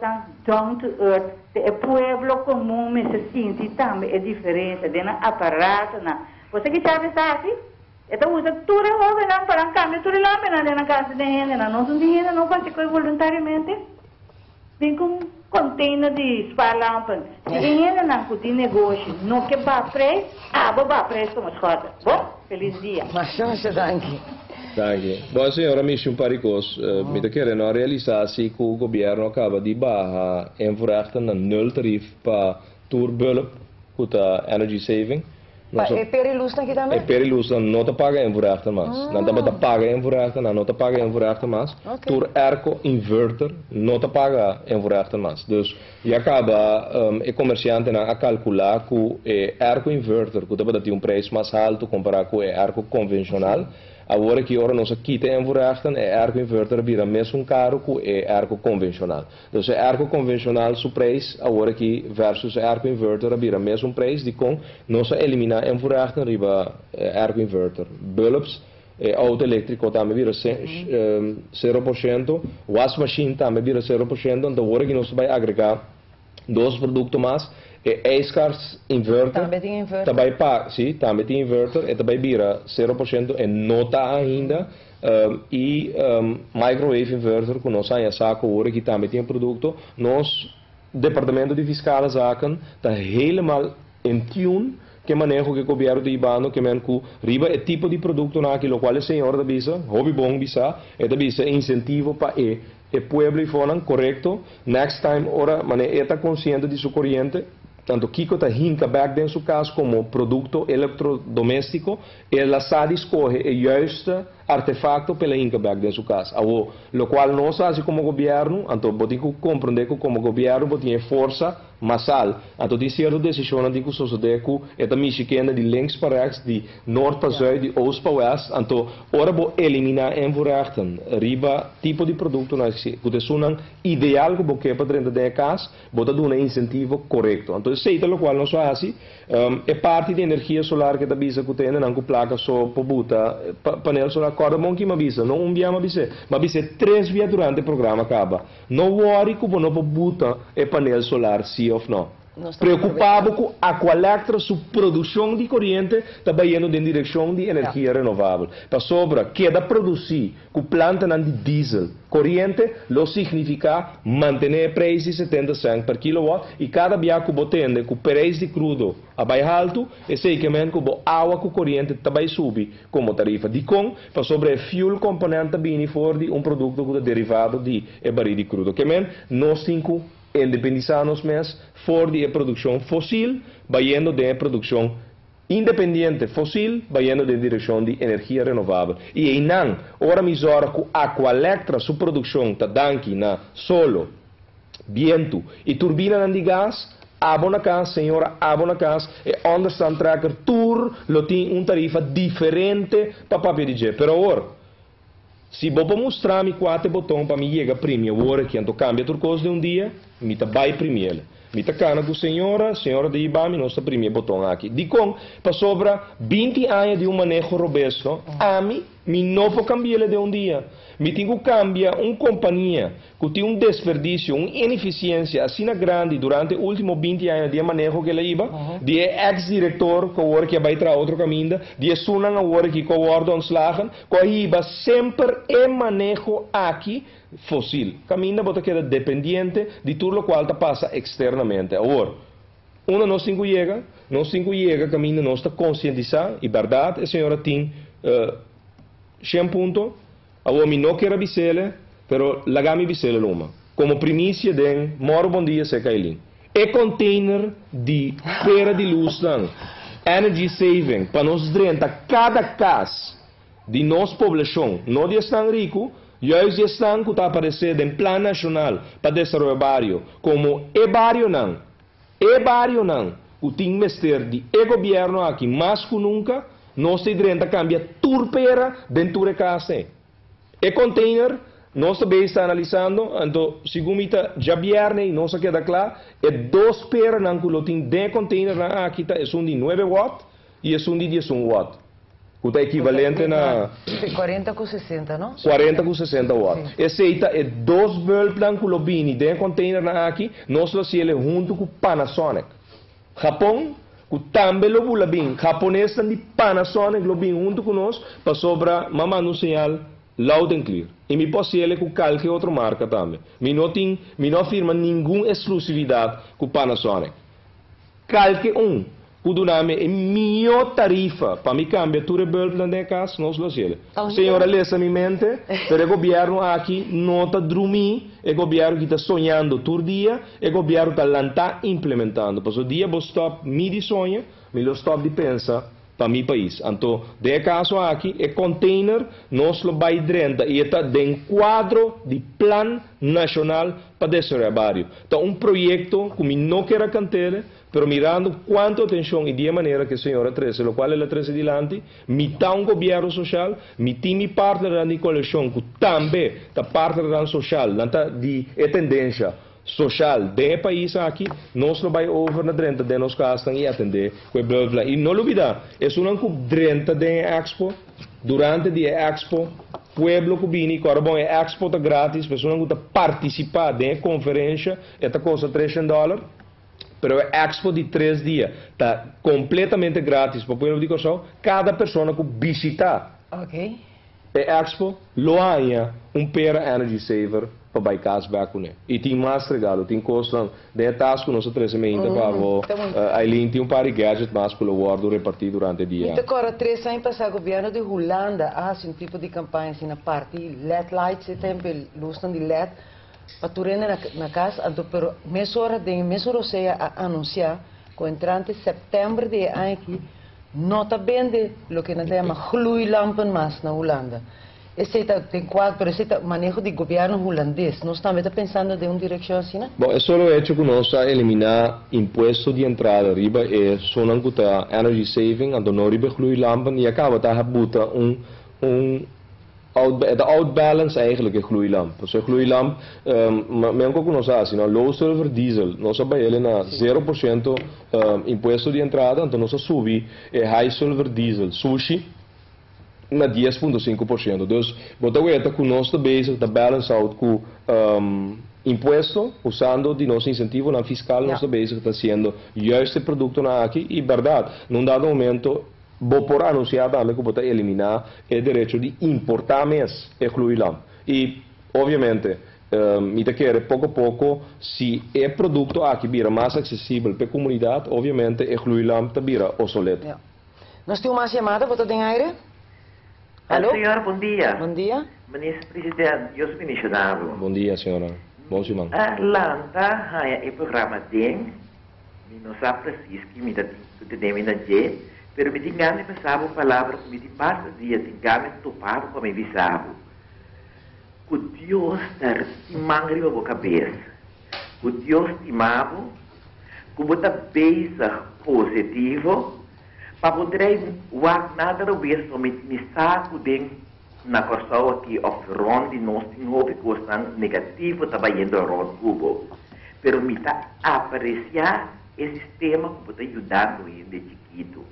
down to earth. E pueblo komun mester sinti tambe e diferensia den aparatonan. Bo ke Chávez hasi? E ta usa tur e hóbennan pa kambia tur e lampinan den kas di hendenan. No ta hende no hasi kos voluntariamente. Bin ku container di spaarlampen. Si hendenan ku tin negoshi no ke baha prijs, abo baha prijs komo Schotte. Bon, felis dia. Masha, masha danki. Danki. Bon, señora Michon Paricos, mi ta kere no realisá si ku gobièrnu a kaba di baha invoerrechten na nul tarief pa tur bulb ku ta energy saving. Pa e periluz aki tambe? E periluz no ta paga invoerrechten mas. Nan tabata paga invoerrechten, nan no ta paga invoerrechten mas. Tur airco inverter no ta paga invoerrechten mas. Dus ya kaba e komersiantenan a kalkulá ku e airco inverter ku tabata tin un prijs mas haltu kompará ku e airco konvenshonal. Awor ku ora nos a kita invoerrechten, e airco inverter bira mesun karu ku e airco konvenshonal. Dus e airco konvenshonal su prijs awor aki versus e airco inverter bira mesun prijs di kon nos a eliminá invoerrechten riba airco inverter. Bulbs, outo eléktriko tambe bira 0%, wasmachine tambe bira 0%, anto awor aki nos ta bai agregá dos produkto mas, e ijskast inverter. Tambe tin inverter. Tambe pa, si, tambe tin inverter, e tambe bira 0% e no ta ainda, i microwave inverter, ku nos a saka awor aki tambe tin produkto, nos departamento di fiscale zaken ta helemaal in tune ku maneho ku gobièrnu ta hibando ke men ku riba e tipo di produktonan aki, lokual e señora ta bisa hopi bon bisa, e ta bisa insentivo pa e pueblo i korekto. Next time ora mane e ta konsiente di su koriente tanto kiko ta hinka back den su kas komo produkto elektrodoméstiko, el a sa di skohe e juiste artefakto pa hinka back den su kas. Awo, lokual nos hasi komo gobièrnu, anto bo tin ku komprondé ku komo gobièrnu bo tin forsa masal. Anto tin sierto desishon di ku sosodé ku e ta mishi kende di links pa rechts, di noord pa zuid, di oost pa west. Anto ora bo eliminá invoerrechten riba tipo di produktonan ku ta esunnan ideal ku bo ke pa drenta den kas, bo ta duna insentivo korekto. Anto esei ta lokual nos a hasi, e parti di energia solar ku ta bisa ku tin ku plaka so por buta panel solar. Kòrda bon ku m'a bisa, no un bia m'a bisa, m'a bisa tres bia durante e programa kaba. No worry ku bo no por buta e panel solar si òf no. Preokupá bo ku Aqualectra su produkshon di koriente ta bayendo den direkshon di energia renovabel. Pasobra, keda produsí ku plantanan di diesel koriente lo signifiká mantené prijs di 70 cent per kilowatt i kada bia ku bo tende ku prijs di krudo a bai haltu, esei ke men ku bo awa ku koriente ta bai subi komo tarifa. Di kon, pasobra e fuel component ta bini for di un produkto ku ta derivado di e barí di krudo. Ke men, nos tin ku Independisá nos mes for di e produkshon fosil, bayendo den e produkshon independiente fosil, bayendo den direkshon di energia renovabel. I einan, ora mi zòrg ku Aqualectra su produkshon ta danki na solo, bientu i turbinanan di gas, abo na kas, señora, abo na kas, e onderstand tracker tur lo tin un tarifa diferente pa papia di dje. Pero awor, si bo por mustra mi kua ta e boton pa mi yega primi awor aki anto kambia tur kos den un dia, mi ta bai primiel. Mi ta kana ku señora, señora ta yiba mi, nos ta primi e boton aki. Dikon? Pasobra 20 aña di un maneho robes, no? Ami, mi no por kambi'el den un dia. Mi tin ku kambia un kompania ku tin un desperdisio, un inefisiensia asina grandi durante e último 20 aña di e maneho ku el a hiba, di e eks direktor ku awor aki a bai traha otro kaminda, di esunnan awor aki ku a wòrdu ontslagen, ku a hiba semper e maneho aki fosil. Kaminda bo ta keda dependiente di tur lokual ta pasa eksternamente. Awor, unda nos tin ku yega? Nos tin ku yega kaminda nos ta konsientisá, i bèrdat e señora tin 100 punto. Awor mi no kier a bis'ele, pero laga mi bis'ele luma. Komo primisia den Mòru Bon Dia Serka Eileen. E container di pera di lusnan, energy saving, pa nos drenta kada kas di nos poblashon, no di esnan riku, juist di esnan ku ta aparesé den Plan Nashonal pa Desaroyo Bario komo e barionan, e barionan ku tin mester di e gobièrnu aki mas ku nunka, nos ta drenta kambia tur pera den tur e kas ei. E container, nos ta bezig ta analisando, anto segun mi ta djabièrnè i nos a keda kla, e dos peranan ku lo tin den e containernan aki ta esun di 9 watt i esun di 11 watt, ku ta ekivalente na 40 ku 60, no? 40 ku 60 watt. Esei ta e dos bulbnan ku lo bini den e containernan aki, nos lo hasié huntu ku Panasonic. Japon, ku tambe lo bula bin, japonesnan di Panasonic lo bin huntu ku nos, pasobra m'a manda un señal loud and clear. I mi por hasié ku kualke otro marka tambe. Mi no tin, mi no a firma ningun eksklusividat ku Panasonic. Kualke un ku duna mi e mihó tarifa pa mi kambia tur e bulbnan den kas, nos lo hasié. Señora lesa mi mente, pero e gobièrnu aki no ta drumí, e gobièrnu aki ta soñando tur dia, e gobièrnu ta lantá implementando. Pasobra dia bo stòp mi di soña, mi lo stòp di pensa pa mi pais. Anto, den e kaso aki, e container nos lo bai drenta i ta den kuadro di Plan Nashonal pa Desaroyo Bario. Ta un proyekto ku mi no ke kant'é, pero mirando kuantu atenshon i di manera ku e señora trese, lokual el a trese dilanti, mi ta un gobièrnu sosial, mi tin mi partner di koalishon, ku tambe ta partner sosial, nan ta di e tendensia sosial den e pais aki, nos lo bai over na drenta den nos kas i atendé ku e bla. I no lubidá, esunnan ku drenta den expo, durante di expo, pueblo ku bini, kòrda bon, e expo ta gratis, personanan ku ta partisipá den konferensia, ta kosta 300 dòler, pero e expo di 3 dia ta kompletamente gratis pa pueblo di Kòrsou. Kada persona ku bishitá e expo lo haña un pera energy saver pa bai kas bèk kuné. I tin mas regalo, tin kos den tas ku nos a trese mainta pa bo. Aileen tin un par di gadget mas ku lo wòrdu repartí durante e dia. Anto, awor, 3 aña pasá, gobièrnu di Hulanda a hasi un tipo di kampaña asina, parti LED lights, e tempu lusnan di LED, pa tur hende na kas, anto, pero mesora den mesora sea a anunsiá ku entrante sèptèmber di aña aki no ta bende loke nan ta yama gloeilampen mas na Hulanda. Esei ta den kuadro, pero esei ta maneho di gobièrnu hulandes. Nos tambe ta pensando den un direkshon asina? Bon, e solo hecho ku nos a eliminá impuesto di entrada riba esunnan ku ta energy saving, anto no riba gloeilampen, i a kaba ta buta un out, de outbalance eigenlijk e gloeilamp. Dus e gloeilamp, men ku nos hasi, no, low sulfur diesel, nos a bai na 0% impuesto di entrada, anto nos a subi e high sulfur diesel, sushi, na 10,5%. Dus, bo ta weta ku nos ta bezig ta balance out ku impuesto, usando di nos insentivonan fiskal, nos ta bezig ta hasiendo juist e produktonan aki, i bèrdat, na un dado momento, bo por anunsiá tambe ku bo ta eliminá e derecho di importá mes e gloeilamp. I, obviamente, mi ta kere poko poko, si e produkto aki bira mas aksesibel pa e komunidat, obviamente e gloeilamp ta bira obsoleto. Nos tin mas yamada, bo ta den aire? Aló? Señora, bon dia. Bon dia. Minister Presidente, Dios bendicionado. Bon dia, señora. Bon siman. A lanta haña e programa den, mi no sa precies ki mi ta tin ku tene mi na dje, pero mi tin gana di bisa bo un palabra ku mi tin basta dia tin gana di topa bo pa mi bisa bo. Ku Dios ta tin man riba bo kabes, ku Dios stima bo, ku bo ta bezig positivo, pa bo drei wak nada robes no mi mi sa ku den Na Kòrsou aki òf rònt di nos tin hopi kosnan negativo ta bayendo rònt ku bo. Pero mi ta apresiá e sistema ku bo ta yudando hende chikitu.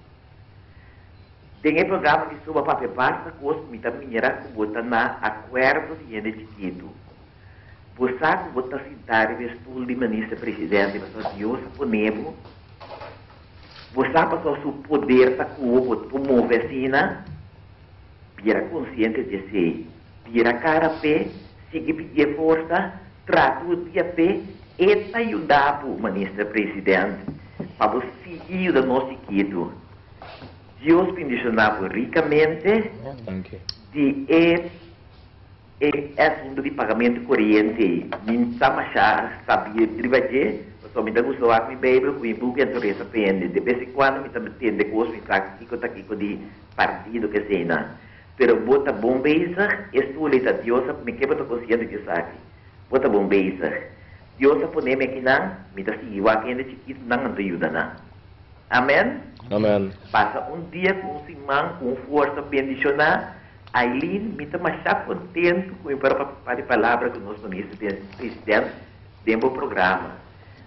Den e programa di Suba Papia basta kos ku mi ta mira ku bo ta na akuerdo di hende chikitu. Bo sa ku bo ta sintá riba e stul di minister presidente pasobra Dios a pone bo. Bo sa pasobra su poder ta ku bo, bo ta por move asina. Bira konsiente di esei. Bira kara p'e, sigui pidié forsa, traha tur dia p'e, e ta yuda bo, Minister President, pa bo sigui yuda nos chikitu. Dios bendishoná bo rikamente di e E asuntu di pagamentu koriente ei, mi ta masha sabí riba dje, pasobra mi ta gusta wak mi Beibel ku mi buki anto resa pa hende. De bes en kuando mi ta tende kos, mi sa kiko ta kiko di partido keseinan. Pero bo ta bon bezig, e stoel ei ta Dios a, mi ke bo ta konsiente di esaki. Bo ta bon bezig. Dios a pone mi akinan, mi ta sigui wak hende chikitunan anto yuda nan. Amen. Amen. Pasa un dia ku un siman ku un forsa bendishoná. Aileen, mi ta masha kontentu ku mi por a papia di palabra ku nos Minister President den bo programa.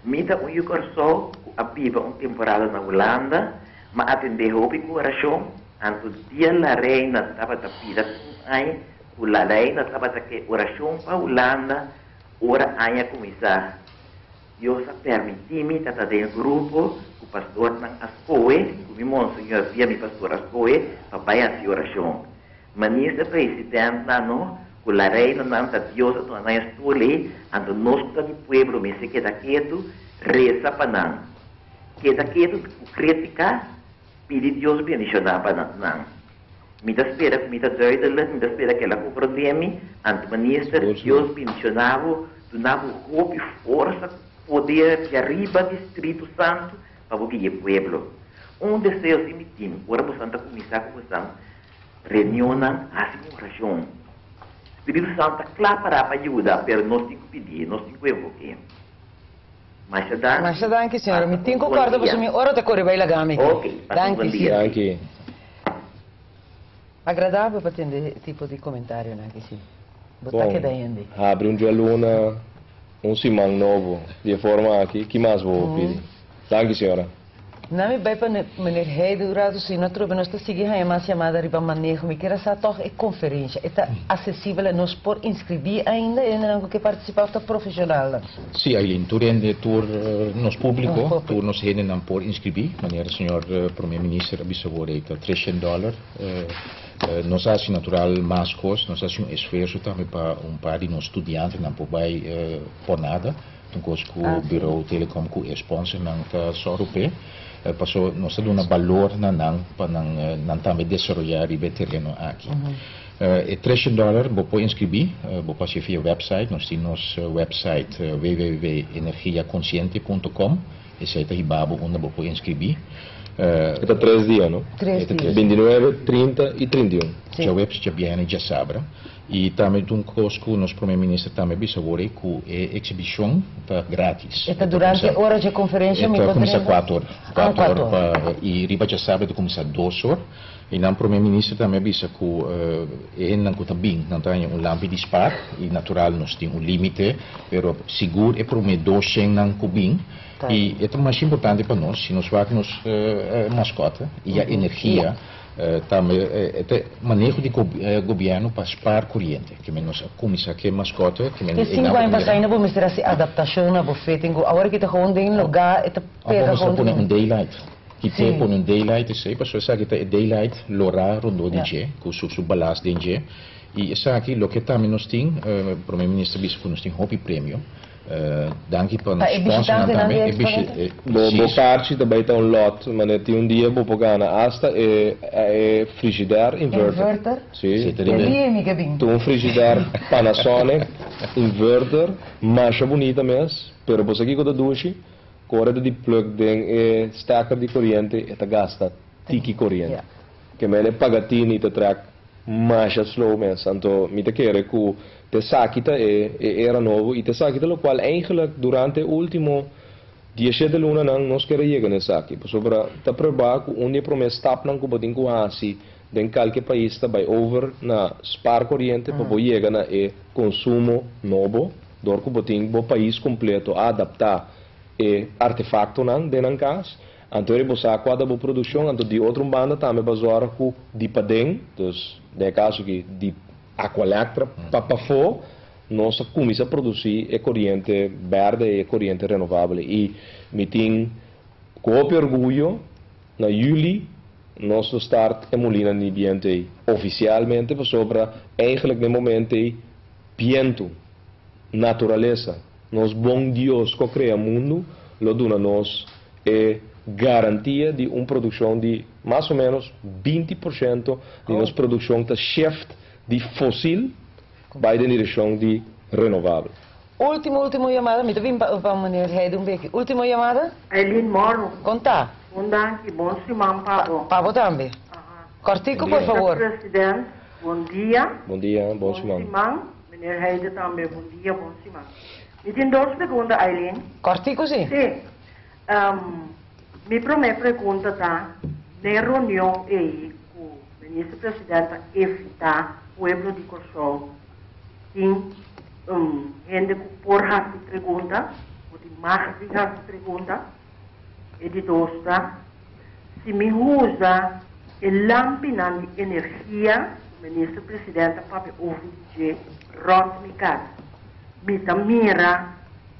Mi ta un yu Kòrsou ku a biba un temporada na Hulanda, m'a atendé hopi ku orashon, anto dia La Reina tabata bira un aña ku La Reina tabata ke orashon pa Hulanda ora aña kuminsá. Dios a permití mi ta ta den e grupo ku pastornan a skohe, ku mi monseñor via mi pastor a skohe pa bai hasi orashon. Minister presidentnan no, ku la reinanan ta Dios a duna nan e stul ei, anto nos ku ta di pueblo mester keda ketu, resa pa nan. Keda ketu ku krítika, pidi Dios bendishoná pa nan. Mi ta spera ku mi ta duidelijk, mi ta spera ku el a komprondé mi. Anto minister, Dios bendishoná bo, duna bo hopi forsa ku poder di ariba di Spiritu Santu pa bo guia e pueblo. Un deseo si mi tin, ora bosan ta kuminsá ku bosan reunionnan, hasi un orashon. Spiritu Santu ta kla pará pa yuda, pero nos tin ku pidié, nos tin ku evok'é. Masha danki. Masha danki, señora. Mi Pasa tin un ku bon kòrda dia. pasobra mi ora ta kore bai laga mi aki. Ok, pasa un bon Danki, dia. sí. Danki. Agradabel pa tende e tipo di comentarionan aki, sí. Bo ta Bon, keda hende. habri un djaluna, un siman nobo di e forma aki, ki mas bo por pidi? Danki, señora. Na mi bai pa meneer Heide un rato si no trobe nos ta sigui haña mas yamada riba maneho. Mi kier a sa tòg e konferensha e ta asesibel en nos por inskribí ainda e hendenan ku ke partisipá òf ta profeshonalnan? Sí, Aileen, tur hende, tur nos públiko, tur nos hendenan por inskribí, manera señor Prome Minister a bisa awor ei ta treshen dòler. Nos a hasi natural mas kos, nos a hasi un esfuerso tambe pa un par di nos studiantenan por bai por nada. Un kos ku Bureau Telecom ku e sponsornan ta sòru p'e, paso nos ta duna balor na nan pa nan nan tambe desaroyá riba e tereno aki. E treshen dòler bo por inskribí, bo por hasié via wèpsait, nos tin nos wèpsait www.energiaconciente punto com, esei ta hiba bo unda bo por inskribí. E ta tres dia, no? Tres dia. Bintinuebe, trinta i 31. Djaweps, djabièrnè i djasabra. I tambe ta un kos ku nos Prome Minister tambe a bisa awor ei ku e eksibishon ta gratis. E ta durante e ora dje konferensha mi E ta por kuminsá drenta? kuater or. Ah, Kuater kuater or pa i riba djasabra ta kuminsá dos or. I nan Prome Minister tambe a bisa ku e hendenan ku ta bin nan ta haña un lampi di spar i natural nos tin un límite pero sigur e prome dos shennan ku bin i e ta masha importante pa nos si nos wak nos maskòte i a energia. Tambe e ta maneho di gobièrnu pa spaar koriente. Ke men nos a kuminsá ke maskote, ke men Te sinku aña pasá ainda bo mester hasi adaptashon na bo fitting ku awor ki ta gewoon den lugá e ta pega Bo mester gewoon. pone un daylight. Kite pone un daylight esei pasobra esaki ta e daylight lorá rondó di dje ku su su balas den dje. I esaki loke tambe nos tin, Prome Minister bisa ku nos tin hopi premio. Danki pa Pa e sponsor bishitantenan tambe. di E Expo Bo precies. Kaartje tambe ta un lot, ma tin un dia bo por gana hasta e frigidaire inverter. Inverter? Si. Si, ta E riba. dia mi ke bin. Tin un frigidaire Panasonic inverter, masha bunita mes, pero bo aki ku ta dushi, ora di plug den e stekker di koriente, e ta gasta tiki koriente. Ke men pagatini ta trek masha slow mes. Anto mi ta kere ku t'esaki ta e era nobo i t'esaki ta lokual eigenlijk durante último 17 luna nan nos ke yega n'esaki. Pasobra ta proba ku un di e promé stapnan ku bo tin ku hasi den kualke pais ta bai over na spar koriente pa bo yega na e konsumo nobo, dor ku bo tin bo pais kompleto adaptá e artefaktonan den kas. Anto bo sa kua ta bo produkshon, anto di otro banda tambe pa zorg ku di paden, dus den kaso ku di Aqualectra pa pafó, nos a kuminsá produsí e koriente bèrdè i koriente renovabel. I mi tin ku orguyo, na yüli nos a start e molina di bientu ofisialmente, pasobra eigenlijk na momento bientu, naturalesa, nos bon Dios ku a krea mundu, lo duna nos e garantia di un produkshon di mas o ménos 20% di nos produkshon ta shift di fosil bai den direkshon di renovabel. Último, último yamada. Mi tambe pa meneer Heidun Beki. Último yamada? Eileen Morro. Konta. Bon danki, bon siman, pa bo. Pa bo tambe. Kòrtiku, por fabor. Presidente, bon dia. Bon dia, bon siman. Siman. Meneer Heide tambe, bon dia, bon siman. Mi tin dos pregunta, Eileen. Kòrtiku, si. Si. Mi promé pregunta ta, na reunion ei ku minister presidente invitá pueblo di Kòrsou, tin hende ku por hasi pregunta, ku tin mag di hasi pregunta? E di dos ta, si mi usa e lampinan di energia, minister presidente papia over di rònt mi kas, mi ta mira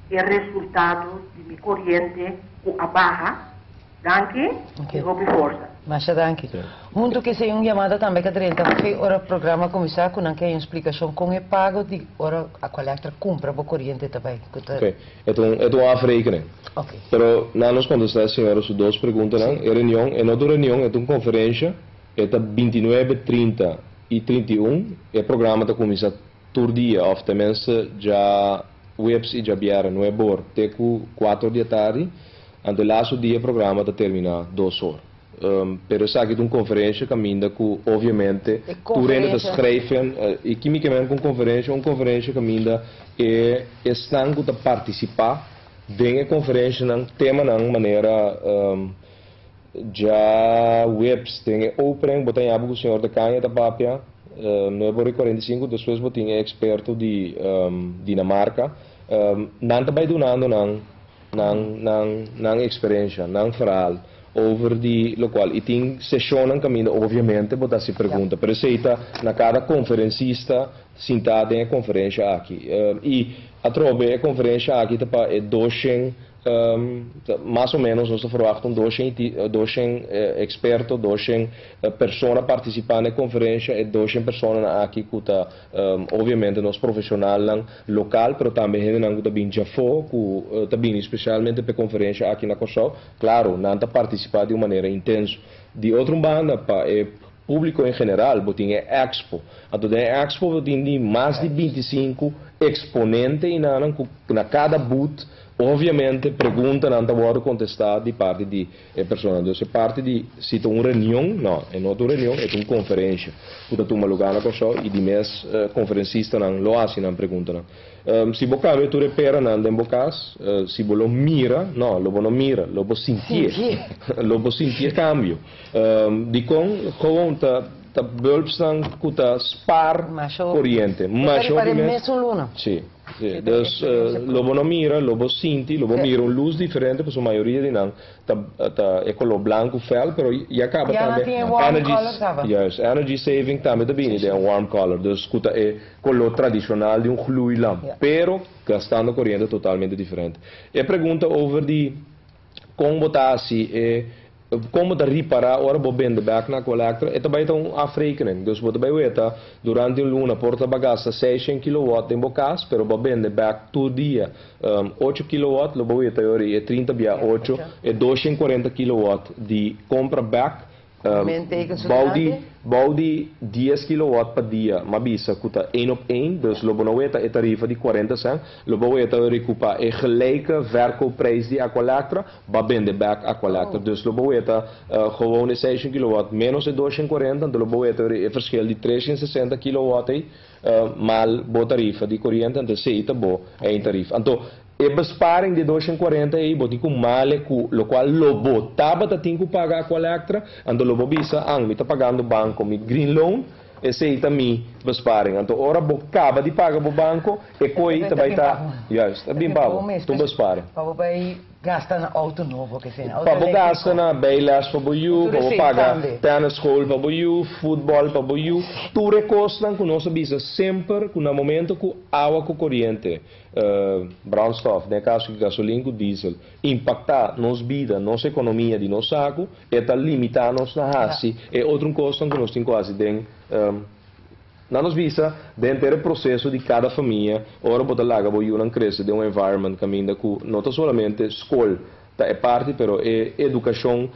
e resultado di mi koriente ku a baha? Danki i hopi forsa. Masha danki. Huntu ku esei un yamada tambe ku a drenta ku ora programa kuminsá ku nan ke un splikashon kon e pago di ora Aqualectra kumpra bo koriente tambe. Oké, het is een afrekening. Pero na nos kontestá señora su dos preguntanan, e reunion, e no ta un reunion, e ta un konferensia, e ta 29, 30 i 31, e programa ta kuminsá tur dia, òf tenminste djaweps i djabièrnè, 9 or, te ku 4 di atardi, anto laatste dia e programa ta terminá 2 or. Pero esaki ta un konferensia kaminda ku obviamente E tur hende ta konferensia. schrijven i kimikamente un konferensia kaminda e esnan ku ta partisipá den e konferensianan temanan manera djaweps den e opening bo tin ku señor de Canha ta papia 9:45, despues bo tin eksperto di Dinamarka, nan ta bai dunando nan eksperensia, nan verhaal over di lokual i tin seshonnan kaminda obviamente bo ta hasi pregunta, pero esei ta na kada konferensista sintá den e konferensia aki. I atrobe e konferensia aki ta pa e 200, mas o ménos nos ta verwacht un 200 eksperto, 200 persona partisipá na e konferensia i 200 persona aki ku ta obviamente nos profeshonalnan lokal, pero tambe hendenan ku ta bin djafó, ku ta bin spesialmente pa e konferensia aki na Kòrsou. Klaro, nan ta partisipá di un manera intenso. Di otro banda, pa e públiko en general, bo tin expo. Anto den expo bo tin di mas di 25 eksponente i na kada booth, obviamente, preguntanan ta wòrdu kontestá di parti di persona. Anto, e parti di si ta un reunion, no, e no ta un reunion, e un konferensia. Ku ta tuma lugá na Kòrsou i di mes konferensistanan lo hasi nan preguntanan. Si bo kambia tur e peranan den bo kas, si bo lo mira, no, lo bo no mira, lo bo sinti. Lo bo sinti kambio. Di kon gewoon ta bulbsnan ku ta spar koriente. Mas hopi mesun luna. Si. Dus lo bo no mira, lo bo sinti, lo bo mira un lus diferente, pasobra mayoria di nan ta e koló blanku fel, pero ya kaba Ya tambe tin warm energy, color kaba. Yes, energy saving tambe ta bini den warm color. Dus ku ta e koló tradishonal di un gloeilamp, pero gastando koriente totalmente diferente. E pregunta over di kon bo ta hasi e Kon bo ta ripará ora bo bende bèk na Aqualectra? E ta bai ta un afrekening. Dus bo ta bai weta durante un luna por ta bo a gasta seishent kilowatt den bo kas, pero bo a bende bèk tur dia ocho kilowatt, lo bo weta e ora ei e trinta bia ocho, e doshent kuarenta kilowatt di kompra bèk. Bou di bou di dies kilowatt pa dia, m'a bisa ku ta één op één, dus lo bo no weta e tarifa di kuarenta sènt, lo bo weta rekupá e gelijke verkoopprijs di Aqualectra, Ba bende bek Aqualectra. Dus lo bo weta gewoon e seishent kilowatt menos e doshent kuarenta, anto lo bo weta e verschil di treshent sesenta kilowatt ei mal bo tarifa di koriente, anto esei ta bo eindtarief. Anto e besparing di e doshent kuarenta ei bo tin ku male ku lokual lo bo tabata tin ku paga Aqualectra, anto lo bo bisa, An, mi ta pagando banko mi green loan, Esei ta mi besparing. Anto ora bo kaba di paga bo banko, e koi ta bai ta, juist, ta bin pa bo. Ta un besparing. Pa bo bai gasta na outo nobo ke esei, na outo Pa bo eléktriko. gasta na bijles pa bo yu, pa bo paga tennisschool pa bo yu, futbòl pa bo yu. Tur e kosnan ku nos a bisa semper ku na momento ku awa ku koriente, brandstof, den e kaso aki gasolin ku diesel, impaktá nos bida, nos ekonomia di nos saku, E ta limitá nos na hasi e otro kosnan ku nos tin ku hasi den na nos bisa den henter e proseso di kada famia ora bo ta laga bo yunan krese den un environment kaminda ku no ta solamente skol ta e parti pero e edukashon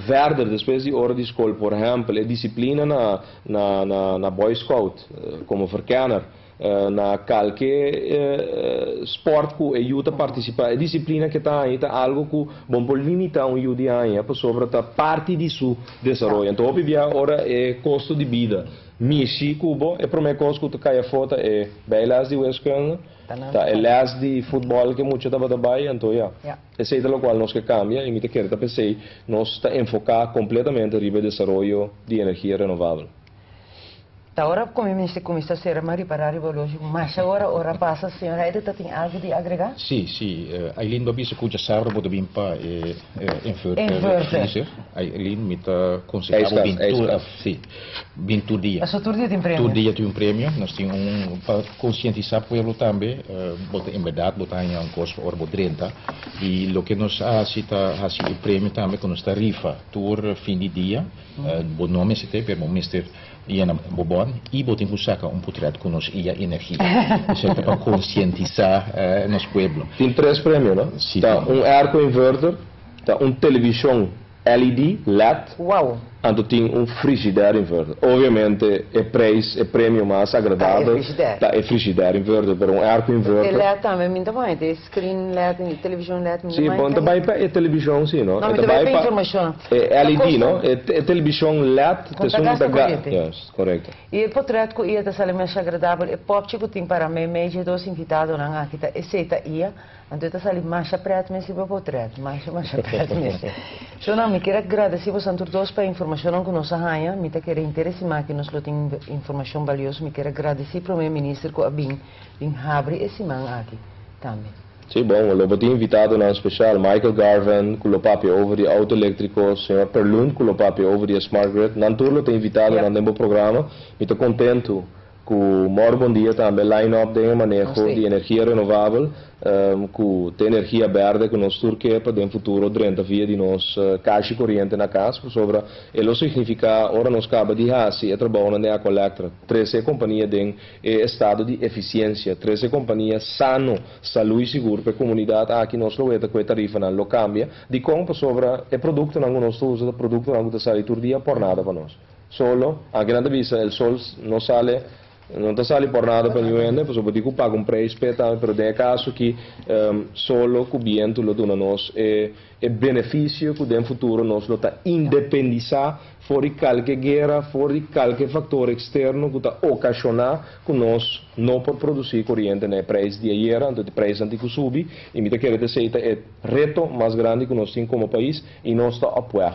verder despues di ora di skol por ehèmpel e disiplina na na na na boy scout komo verkenner. Na kalke sport ku e yu ta partisipá, e disiplina ke ta haña ta algu ku bo por limitá un yu di haña pasobra ta parti di su desaroyo. Anto hopi bia ora e kosto di bida mishi ku bo, e promé kos ku ta kai afó ta e bijles di wiskunde, ta e les di futbòl ku e mucha tabata bai, anto ya. Esei ta lokual nos ke kambia i mi ta kere ta p'esei nos ta enfoká kompletamente riba e desaroyo di energia renovabel. Ta ora cu mi mester cuminsa cera ma ripara riba oloshi cu masha ora ora pasa. Señor Heide ta tin algo di agrega? Si, si. Aileen bo a bisa cu djasabra bo ta bin pa e inverter freezer. Aileen mi ta conseha bo bin tur, si, bin tur dia. Paso tur dia tin premio? Tur dia tin un premio. Nos tin un pa concientisa pueblo tambe. Bo ta en berdad bo ta haña un cos pa ora bo drenta. Y loke nos a haci ta haci e premio tambe cu nos ta rifa tur fin di dia. Bo no mester te, pero bo mester yena bo bon i bo tin ku saka un putret ku nos ia energia. Esei ta pa konsientisá nos pueblo. Tin tres premio, no? Si Ta tin. un airco inverter, ta un televishon LED, led, Wow! anto tin un frigidaire inverter. Obviamente e prijs, e premio mas Ta e agradabel frigidaire. ta e frigidaire inverter, pero un airco E inverter. led tambe mi ta pone, e screen led, e television led mi ta Si, bai bo no ta bai pa e televishon si, no? No, E mi ta ta bai bai pa pa informashon. e LED, no? E televishon led Kon ta ta esun ku gasta ta ga. koriente. Juist, korekto. I e potret ku ia ta sali masha agradabel, e popchi ku tin para meimei dje dos invitadonan aki ta esei ta ia, anto e ta sali masha pret mes riba potret, masha masha pret mes. Shonnan, mi kier a gradesi bosan tur dos pa e informashonnan ku nos a haña, mi ta kere henter e siman aki nos lo tin informashon balioso, mi kier a gradesi Prome Minister ku a bin bin habri e siman aki tambe. Sí, bon, lo bo tin invitadonan special, Michael Garvin, cu lo papia over di auto electrico, señor Perlund, cu lo papia over di e smart grid. Nan tur lo ta invitadonan den bo programa. Mi ta contento cu Mor Bon Dia tambe line up den e maneho di energia renovabel, cu ta energia berde cu nos tur ke pa den futuro drenta via di nos cashi coriente na cas, pasobra e lo significa ora nos caba di haci e trabounan den Aqualectra, trece e compania den E estado di efisiensia, trese kompania sano, salú i sigur pa e komunidat aki nos lo weta ku e tarifanan lo kambia. Dikon? Pasobra e produktonan ku nos ta usa ta produktonan ku ta sali tur dia por nada pa nos. Solo, anke nan ta bisa el sol no sale, no ta sali por nada pa niun hende, pasobra bo tin ku paga un preis p'e tambe, pero den e kaso aki solo ku bientu lo duna nos e E benefisio ku den futuro nos lo ta independisá for di kalke guera, for di kalke faktor eksterno ku ta okashoná ku nos no por produsí koriente na e preis di ayera, anto e preisnan tin ku subi i mi ta kere ta esei ta e reto mas grandi ku nos tin komo pais i nos ta op weg.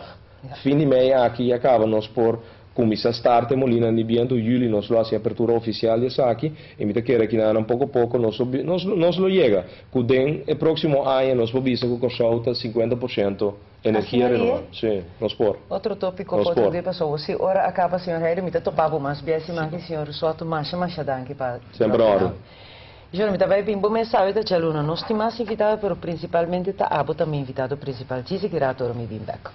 Fin di mei aki ya kaba nos por Kuminsá start e molinan di bientu, juli nos lo hasi apertura ofisial di esaki i mi ta kere kinanan poko poko nos lo nos nos lo yega ku den e próksimo aña nos por bisa ku Kòrsou ta 50% energia Asina renovabel. di? Sí, nos por. Otro tópiko Nos pa otro por. dia pasobra si ora a kaba señor Heide mi ta topa bo mas bia siman ki señor Soto masha masha danki pa Semper orden. Jor mi ta bai bin bo mes sabe ta djaluna nos tin mas invitado pero prinsipalmente ta abo ta mi invitado prinsipal djis e ki rato ora mi bin bek.